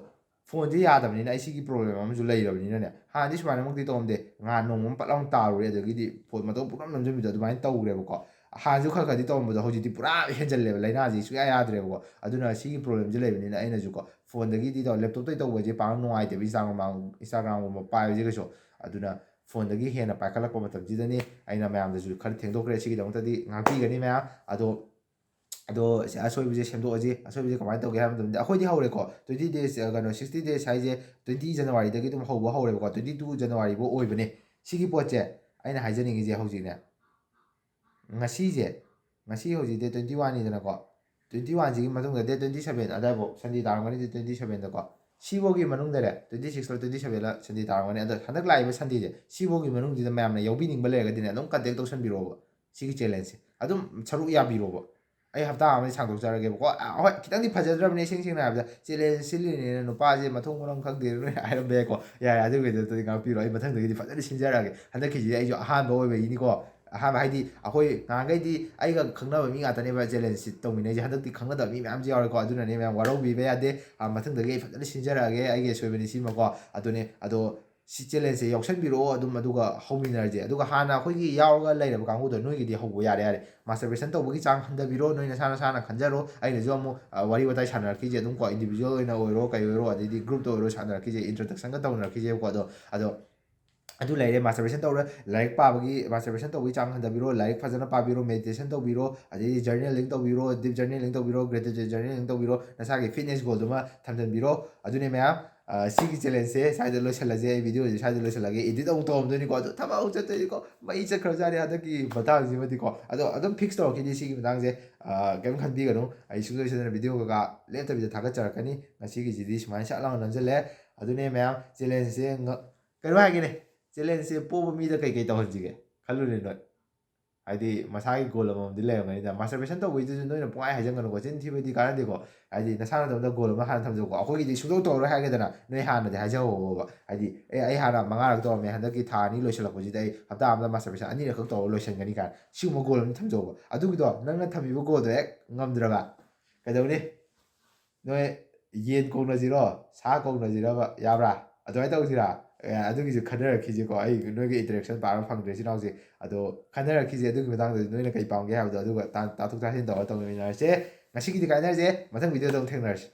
ꯐꯣꯟꯁꯦ ꯌꯥꯗꯕꯅꯤꯅ ꯑꯩ ꯁꯤꯒꯤ ꯄ꯭ꯔꯣꯕ꯭ꯂꯦꯝ ꯑꯃꯁꯨ ꯂꯩꯔꯕꯅꯤꯅꯅꯦ꯫ ꯍꯥꯟꯅꯗꯤ ꯁꯨꯃꯥꯏꯅꯃꯛꯇꯤ ꯇꯧꯔꯝꯗꯦ꯫ ꯉꯍꯥꯟ ꯅꯣꯡꯃ ꯑꯃ ꯄꯠ ꯂꯥꯎꯅ ꯇꯥꯔꯨꯔꯦ, ꯑꯗꯒꯤꯗꯤ ꯐꯣꯟ ꯃꯇꯧ ꯄꯨꯡꯅꯝ ꯅꯝꯁꯤꯟꯕꯤꯗꯣ ꯑꯗꯨꯃꯥꯏꯅ ꯇꯧꯈ꯭ꯔꯦꯕꯀꯣ꯫ ꯍꯥꯟꯅꯁꯨ ꯈꯔ ꯈꯔꯗꯤ ꯇꯧꯔꯝꯕꯗꯣ ꯍꯧꯖꯤꯛꯇꯤ ꯄꯨꯔꯥ ꯍꯦꯟꯖꯜꯂꯦꯕ ꯂꯥꯏꯅꯥꯁꯤ ꯁꯨꯡꯌꯥ ꯌꯥꯗ꯭ꯔꯦꯕꯀꯣ꯫ ꯑꯗꯨꯅ ꯁꯤꯒꯤ ꯄ꯭ꯔꯣꯕ꯭ꯂꯦꯝꯁꯦ ꯂꯩꯕꯅꯤꯅ ꯑꯩꯅꯁꯨꯀꯣ ꯐꯣꯟꯗꯒꯤꯗꯤ ꯇꯧ-, ꯂꯦꯞꯇꯣꯞꯇꯒꯤ ꯇꯧꯕꯁꯦ ꯄꯥꯛꯅ ꯅꯨꯡꯉꯥꯏꯇꯦꯕ꯫ Instagram, Instagramꯒꯨꯝꯕ ꯄꯥꯏꯕꯁꯦ ꯀꯩꯁꯨ꯫ ꯑꯗꯨꯅ ꯐꯣꯟꯗꯒꯤ ꯍꯦꯟꯅ ꯄꯥꯏꯈꯠꯂꯛꯄ ꯃꯇꯝꯁꯤꯗꯅꯤ꯫ ꯑꯩꯅ ꯃꯌꯥꯝꯗꯁꯨ ꯈꯔ ꯊꯦꯡꯗꯣꯛꯈ꯭ꯔꯦ꯫ ꯁꯤꯒꯤꯗꯃꯛꯇꯗꯤ ꯉꯥꯛꯄꯤꯒꯅꯤ ꯃꯌꯥꯝ꯫ ꯑꯗꯣ ꯑꯗꯣ ꯁꯤ ꯑꯁꯣꯏꯕꯁꯦ ꯁꯦꯝꯗꯣꯛꯑꯁꯤ꯫ ꯑꯁꯣꯏꯕꯁꯦ ꯀꯃꯥꯏꯅ ꯇꯧꯒꯦ ꯍꯥꯏꯕ ꯃꯇꯝꯗ, ꯑꯩꯈꯣꯏꯗꯤ ꯍꯧꯔꯦꯀꯣ, twenty days, ꯑ, ꯀꯩꯅꯣ, sixty days ꯍꯥꯏꯁꯦ twenty Januaryꯗꯒꯤ ꯑꯗꯨꯝ ꯍꯧꯕ ꯍꯧꯔꯦꯕꯀꯣ, twenty two Januaryꯐꯥꯎ ꯑꯣꯏꯕꯅꯦ꯫ ꯁꯤꯒꯤ ꯄꯣꯠꯁꯦ ꯑꯩꯅ ꯍꯥꯏꯖꯅꯤꯡꯉꯤꯁꯦ ꯍꯧꯖꯤꯛꯅꯦ, ꯉꯁꯤꯁꯦ, ꯉꯁꯤ ꯍꯧꯖꯤꯛ date twenty oneꯅꯤꯗꯅꯀꯣ, twenty oneꯁꯤꯒꯤ ꯃꯇꯨꯡꯗ date twenty seven ꯑꯗꯥꯏꯐꯥꯎ Sunday ꯇꯥꯔꯝꯒꯅꯤ, date twenty sevenꯗꯀꯣ꯫ ꯁꯤꯐꯥꯎꯒꯤ ꯃꯅꯨꯡꯗꯔꯦ, twenty sixꯂ twenty sevenꯂ Sunday ꯇꯥꯔꯝꯒꯅꯤ꯫ ꯑꯗꯣ ꯍꯟꯗꯛ ꯂꯥꯛꯏꯕ Sundayꯁꯦ, ꯁꯤꯐꯥꯎꯒꯤ ꯃꯅꯨꯡꯁꯤꯗ ꯃꯌꯥꯝꯅ ꯌꯥꯎꯕꯤꯅꯤꯡꯕ ꯂꯩꯔꯒꯗꯤꯅꯦ, ꯑꯗꯨꯝ contact ꯇꯧꯁꯟꯕꯤꯔꯛꯑꯣꯕ꯫ ꯁꯤꯒꯤ challengeꯁꯦ ꯑꯗꯨꯝ ꯁꯔꯨꯛ ꯌꯥꯕꯤꯔꯣꯕ꯫ ꯑꯩ ꯍꯞꯇꯥ ꯑꯃꯗꯤ ꯁꯥꯡꯗꯣꯛꯆꯔꯒꯦꯕꯀꯣ꯫ ꯑ, ꯍꯣꯏ, ꯈꯤꯇꯪꯗꯤ ꯐꯖꯗ꯭ꯔꯕꯅꯦ, ꯏꯁꯦꯡ ꯁꯦꯡꯅ ꯍꯥꯏꯕꯗ꯫ Challenge ꯁꯤꯜꯂꯤꯅꯦꯅ ꯅꯨꯄꯥꯁꯦ ꯃꯊꯣꯡ ꯃꯔꯝ ꯈꯪꯗꯦꯅ ꯅꯣꯏꯅ ꯍꯥꯏꯔꯝꯕ ꯌꯥꯏꯀꯣ꯫ ꯌꯥꯏ, ꯑꯗꯨꯒꯤꯗꯨꯗꯤ ꯉꯥꯛꯄꯤꯔꯣ꯫ ꯑꯩ ꯃꯊꯪꯗꯒꯤꯗꯤ ꯐꯖꯅ ꯁꯤꯟꯖꯔꯛꯑꯒꯦ꯫ ꯍꯟꯗꯛꯀꯤꯁꯤꯗꯤ ꯑꯩꯁꯨ ꯑꯍꯥꯟꯕ ꯑꯣꯏꯕꯒꯤꯅꯤꯀꯣ꯫ ꯑꯍꯥꯟꯕ ꯍꯥꯏꯗꯤ ꯑꯩꯈꯣꯏ ꯉꯍꯥꯟꯈꯩꯗꯤ ꯑꯩꯒ ꯈꯪꯅꯕ ꯃꯤ ꯉꯥꯛꯇꯅꯦꯕ challengeꯁꯤ ꯇꯧꯃꯤꯟꯅꯩꯁꯦ꯫ ꯍꯟꯗꯛꯇꯤ ꯈꯪꯅꯗꯕ ꯃꯤ ꯃꯌꯥꯝꯁꯨ ꯌꯥꯎꯔꯦꯀꯣ꯫ ꯑꯗꯨꯅꯅꯦ ꯃꯌꯥꯝ ꯋꯥꯔꯧꯕꯤꯕ ꯌꯥꯗꯦ꯫ ꯑ, ꯃꯊꯪꯗꯒꯤ ꯑꯩ ꯐꯖꯅ ꯁꯤꯟꯖꯔꯛꯑꯒꯦ꯫ ꯑꯩꯒꯤ ꯑꯁꯣꯏꯕꯅꯤ ꯁꯤꯃꯀꯣ꯫ ꯑꯗꯨꯅꯦ, ꯑꯗꯣ ꯁꯤ ꯆꯦꯂꯦꯟꯖꯁꯦ ꯌꯥꯎꯁꯟꯕꯤꯔꯛꯑꯣ ꯑꯗꯨꯝ, ꯑꯗꯨꯒ ꯍꯧꯃꯤꯟꯅꯔꯁꯦ꯫ ꯑꯗꯨꯒ ꯍꯥꯟꯅ ꯑꯩꯈꯣꯏꯒꯤ ꯌꯥꯎꯔꯒ ꯂꯩꯔꯕ ꯀꯥꯡꯕꯨꯗꯣ, ꯅꯣꯏꯒꯤꯗꯤ ꯍꯧꯕ ꯌꯥꯔꯦ, ꯌꯥꯔꯦ꯫ ꯃꯥꯁꯇꯔꯕꯦꯁꯟ ꯇꯧꯕꯒꯤ ꯆꯥꯡ ꯍꯟꯊꯕꯤꯔꯣ, ꯅꯣꯏ ꯅꯁꯥ ꯅꯁꯥꯅ ꯈꯟꯖꯔꯣ꯫ ꯑꯩꯅꯁꯨ ꯑꯃꯨꯛ ꯑ, ꯋꯥꯔꯤ ꯋꯥꯇꯥꯏ ꯁꯥꯟꯅꯔꯛꯈꯤꯁꯦ ꯑꯗꯨꯝ ꯀꯣ, ꯏꯟꯗꯤꯕꯤꯖꯨꯋꯦꯜ ꯑꯣꯏꯅ ꯑꯣꯏꯔꯣ ꯀꯩ ꯑꯣꯏꯔꯣ, ꯑꯗꯩꯗꯤ ꯒ꯭ꯔꯨꯞꯇ ꯑꯣꯏꯔꯣ ꯁꯥꯟꯅꯔꯛꯈꯤꯁꯦ, ꯏꯟꯇ꯭ꯔꯣꯗꯛꯁꯟꯒ ꯇꯧꯅꯔꯛꯈꯤꯁꯦꯕꯀꯣ꯫ ꯑꯗꯣ ꯑꯗꯣ ꯑꯗꯨ ꯂꯩꯔꯦ꯫ ꯃꯥꯁꯇꯔꯕꯦꯁꯟ ꯇꯧꯔ ꯂꯥꯏꯔꯤꯛ ꯄꯥꯕꯒꯤ, ꯃꯥꯁꯇꯔꯕꯦꯁꯟ ꯇꯧꯕꯒꯤ ꯆꯥꯡ ꯍꯟꯊꯕꯤꯔꯣ, ꯂꯥꯏꯔꯤꯛ ꯐꯖꯅ ꯄꯥꯕꯤꯔꯣ, ꯃꯦꯗꯤꯇꯦꯁꯟ ꯇꯧꯕꯤꯔꯣ, ꯑꯗꯩꯗꯤ ꯖꯔꯅꯦꯂꯤꯡ ꯇꯧꯕꯤꯔꯣ, ꯗꯤꯞ ꯖꯔꯅꯦꯂꯤꯡ ꯇꯧꯕꯤꯔꯣ, ꯒ꯭ꯔꯦꯇꯤꯇ꯭ꯌꯨꯠ ꯖꯔꯅꯦꯂꯤꯡ ꯇꯧꯕꯤꯔꯣ, ꯅꯁꯥꯒꯤ ꯐꯤꯠꯅꯦꯁ ꯒꯣꯜꯗꯨꯃ ꯊꯝꯖꯤꯟꯕꯤꯔꯣ꯫ ꯑꯗꯨꯅꯦ ꯃꯌꯥꯝ, ꯑ, ꯁꯤꯒꯤ ꯆꯦꯂꯦꯟꯖꯁꯦ ꯁ꯭ꯋꯥꯏꯗ ꯂꯣꯏꯁꯤꯜꯂꯁꯦ꯫ ꯑꯩ ꯚꯤꯗꯤꯑꯣꯁꯦ ꯁ꯭ꯋꯥꯏꯗ ꯂꯣꯏꯁꯤꯜꯂꯒꯦ, ꯏꯗꯤꯠ ꯑꯃꯨꯛ ꯇꯧꯔꯝꯗꯣꯏꯅꯤꯀꯣ, ꯑꯗꯨ ꯊꯕꯛ ꯑꯃꯨꯛ ꯆꯠꯇꯣꯏꯅꯤꯀꯣ꯫ ꯃꯩ ꯆꯠꯈ꯭ꯔꯕꯖꯥꯠꯅꯤ ꯍꯟꯗꯛꯀꯤ ꯃꯇꯥꯡꯁꯤꯃꯗꯤꯀꯣ꯫ ꯑꯗꯣ ꯑꯗꯨꯝ ꯐꯤꯛꯁ ꯇꯧꯔꯛꯈꯤꯅꯤ ꯁꯤꯒꯤ ꯃꯇꯥꯡꯁꯦ, ꯑ, ꯀꯩꯝ ꯈꯟꯕꯤꯒꯅꯨ꯫ ꯑꯩ ꯁꯨꯡꯁꯣꯏ ꯁꯣꯏꯗꯅ ꯚꯤꯗꯤꯑꯣ ꯀꯩꯀꯥ ꯂꯦꯞꯇꯕꯤꯗ ꯊꯥꯒꯠꯆꯔꯛꯀꯅꯤ꯫ ꯉꯁꯤꯒꯤꯁꯤꯗꯤ ꯁꯨꯃꯥꯏꯅ ꯁꯠ ꯂꯥꯎꯅ ꯅꯝꯁꯤꯜꯂꯦ꯫ ꯑꯗꯨꯅꯦ ꯃꯌꯥꯝ, ꯆꯦꯂꯦꯟꯖꯁꯦ ꯉ-, ꯀꯩꯅꯣ ꯍꯥꯏꯒꯦꯅꯦ, ꯆꯦꯂꯦꯟꯖꯁꯦ ꯄꯣꯕ ꯃꯤꯗ ꯀꯩꯀꯩ ꯇꯧꯍꯟꯁꯤꯒꯦ ꯈꯜꯂꯨꯅꯦ ꯅꯣꯏ? ꯍꯥꯏꯗꯤ ꯃꯁꯥꯒꯤ ꯒꯣꯜ ꯑꯃꯃꯝꯗꯤ ꯂꯩꯔꯝꯒꯅꯤꯗ꯫ ꯃꯥꯁꯇꯔꯕꯦꯁꯟ ꯇꯧꯕꯩꯗꯨꯁꯨ ꯅꯣꯏꯅ ꯄꯨꯡꯍꯥꯏ ꯍꯥꯏꯖꯟꯒꯅꯨꯀꯣ, ꯆꯤꯟ ꯊꯤꯕꯗꯤ ꯀꯥꯟꯅꯗꯦꯀꯣ꯫ ꯍꯥꯏꯗꯤ ꯅꯁꯥ ꯅꯇꯣꯝꯇ ꯒꯣꯜ ꯑꯃ ꯍꯥꯟꯅ ꯊꯝꯖꯧꯀꯣ꯫ ꯑꯩꯈꯣꯏꯒꯤꯗꯤ ꯁꯨꯡꯇꯧ ꯇꯧꯔꯔꯣꯏ ꯍꯥꯏꯒꯗꯅ ꯅꯣꯏ ꯍꯥꯟꯅꯗꯤ ꯍꯥꯏꯖꯍꯧꯕ꯫ ꯍꯥꯏꯗꯤ ꯑꯦ, ꯑꯩ ꯍꯥꯟꯅ ꯃꯉꯥꯔꯛ ꯇꯧꯔꯝꯃꯦ, ꯍꯟꯗꯛꯀꯤ ꯊꯥ ꯑꯅꯤ ꯂꯣꯏꯁꯤꯜꯂꯛꯄꯁꯤꯗ ꯑꯩ ꯍꯞꯇꯥ ꯑꯃꯗ ꯃꯥꯁꯇꯔꯕꯦꯁꯟ ꯑꯅꯤꯔꯛꯈꯛ ꯇꯧꯔꯒ ꯂꯣꯏꯁꯤꯟꯒꯅꯤ ꯀꯥꯏꯅ ꯁꯤꯒꯨꯝꯕ ꯒꯣꯜ ꯑꯃ ꯊꯝꯖꯧꯕ꯫ ꯑꯗꯨꯒꯤꯗꯣ ꯅꯪꯅ ꯊꯝꯃꯤꯕ ꯒꯣꯜꯗꯣ ꯍꯦꯛ ꯉꯝꯗ꯭ꯔꯕ ꯀꯩꯗꯧꯅꯤ? ꯅꯣꯏ ꯌꯦꯟ ꯀꯧꯅꯁꯤꯔꯣ? ꯁꯥ ꯀꯧꯅꯁꯤꯔꯕ? ꯌꯥꯕ꯭ꯔꯥ? ꯑꯗꯨꯃꯥꯏꯅ ꯇꯧꯁꯤꯔꯥ? ꯑꯦ, ꯑꯗꯨꯒꯤꯁꯨ ꯈꯟꯅꯔꯛꯈꯤꯁꯦꯀꯣ꯫ ꯑꯩ ꯅꯣꯏꯒ ꯏꯟꯇꯔꯦꯛꯁꯟ ꯄꯥꯛꯅ ꯐꯪꯗ꯭ꯔꯦ ꯏꯆꯤꯟ ꯏꯅꯥꯎꯁꯦ꯫ ꯑꯗꯣ ꯈꯟꯅꯔꯛꯈꯤꯁꯦ ꯑꯗꯨꯒꯤ ꯃꯇꯥꯡꯗꯁꯨ, ꯅꯣꯏꯅ ꯀꯩ ꯄꯥꯝꯒꯦ ꯍꯥꯏꯕꯗꯣ, ꯑꯗꯨꯒ ꯇꯥ-, ꯇꯥꯊꯣꯛ ꯇꯥꯁꯤꯟ ꯇꯧꯔꯒ ꯇꯧꯃꯤꯟꯅꯔꯁꯦ꯫ ꯉꯁꯤꯒꯤꯗꯤ ꯀꯥꯏꯅꯔꯁꯦ, ꯃꯊꯪ ꯚꯤꯗꯤꯑꯣꯗ ꯑꯃꯨꯛ ꯊꯦꯡꯅꯔꯁꯤ꯫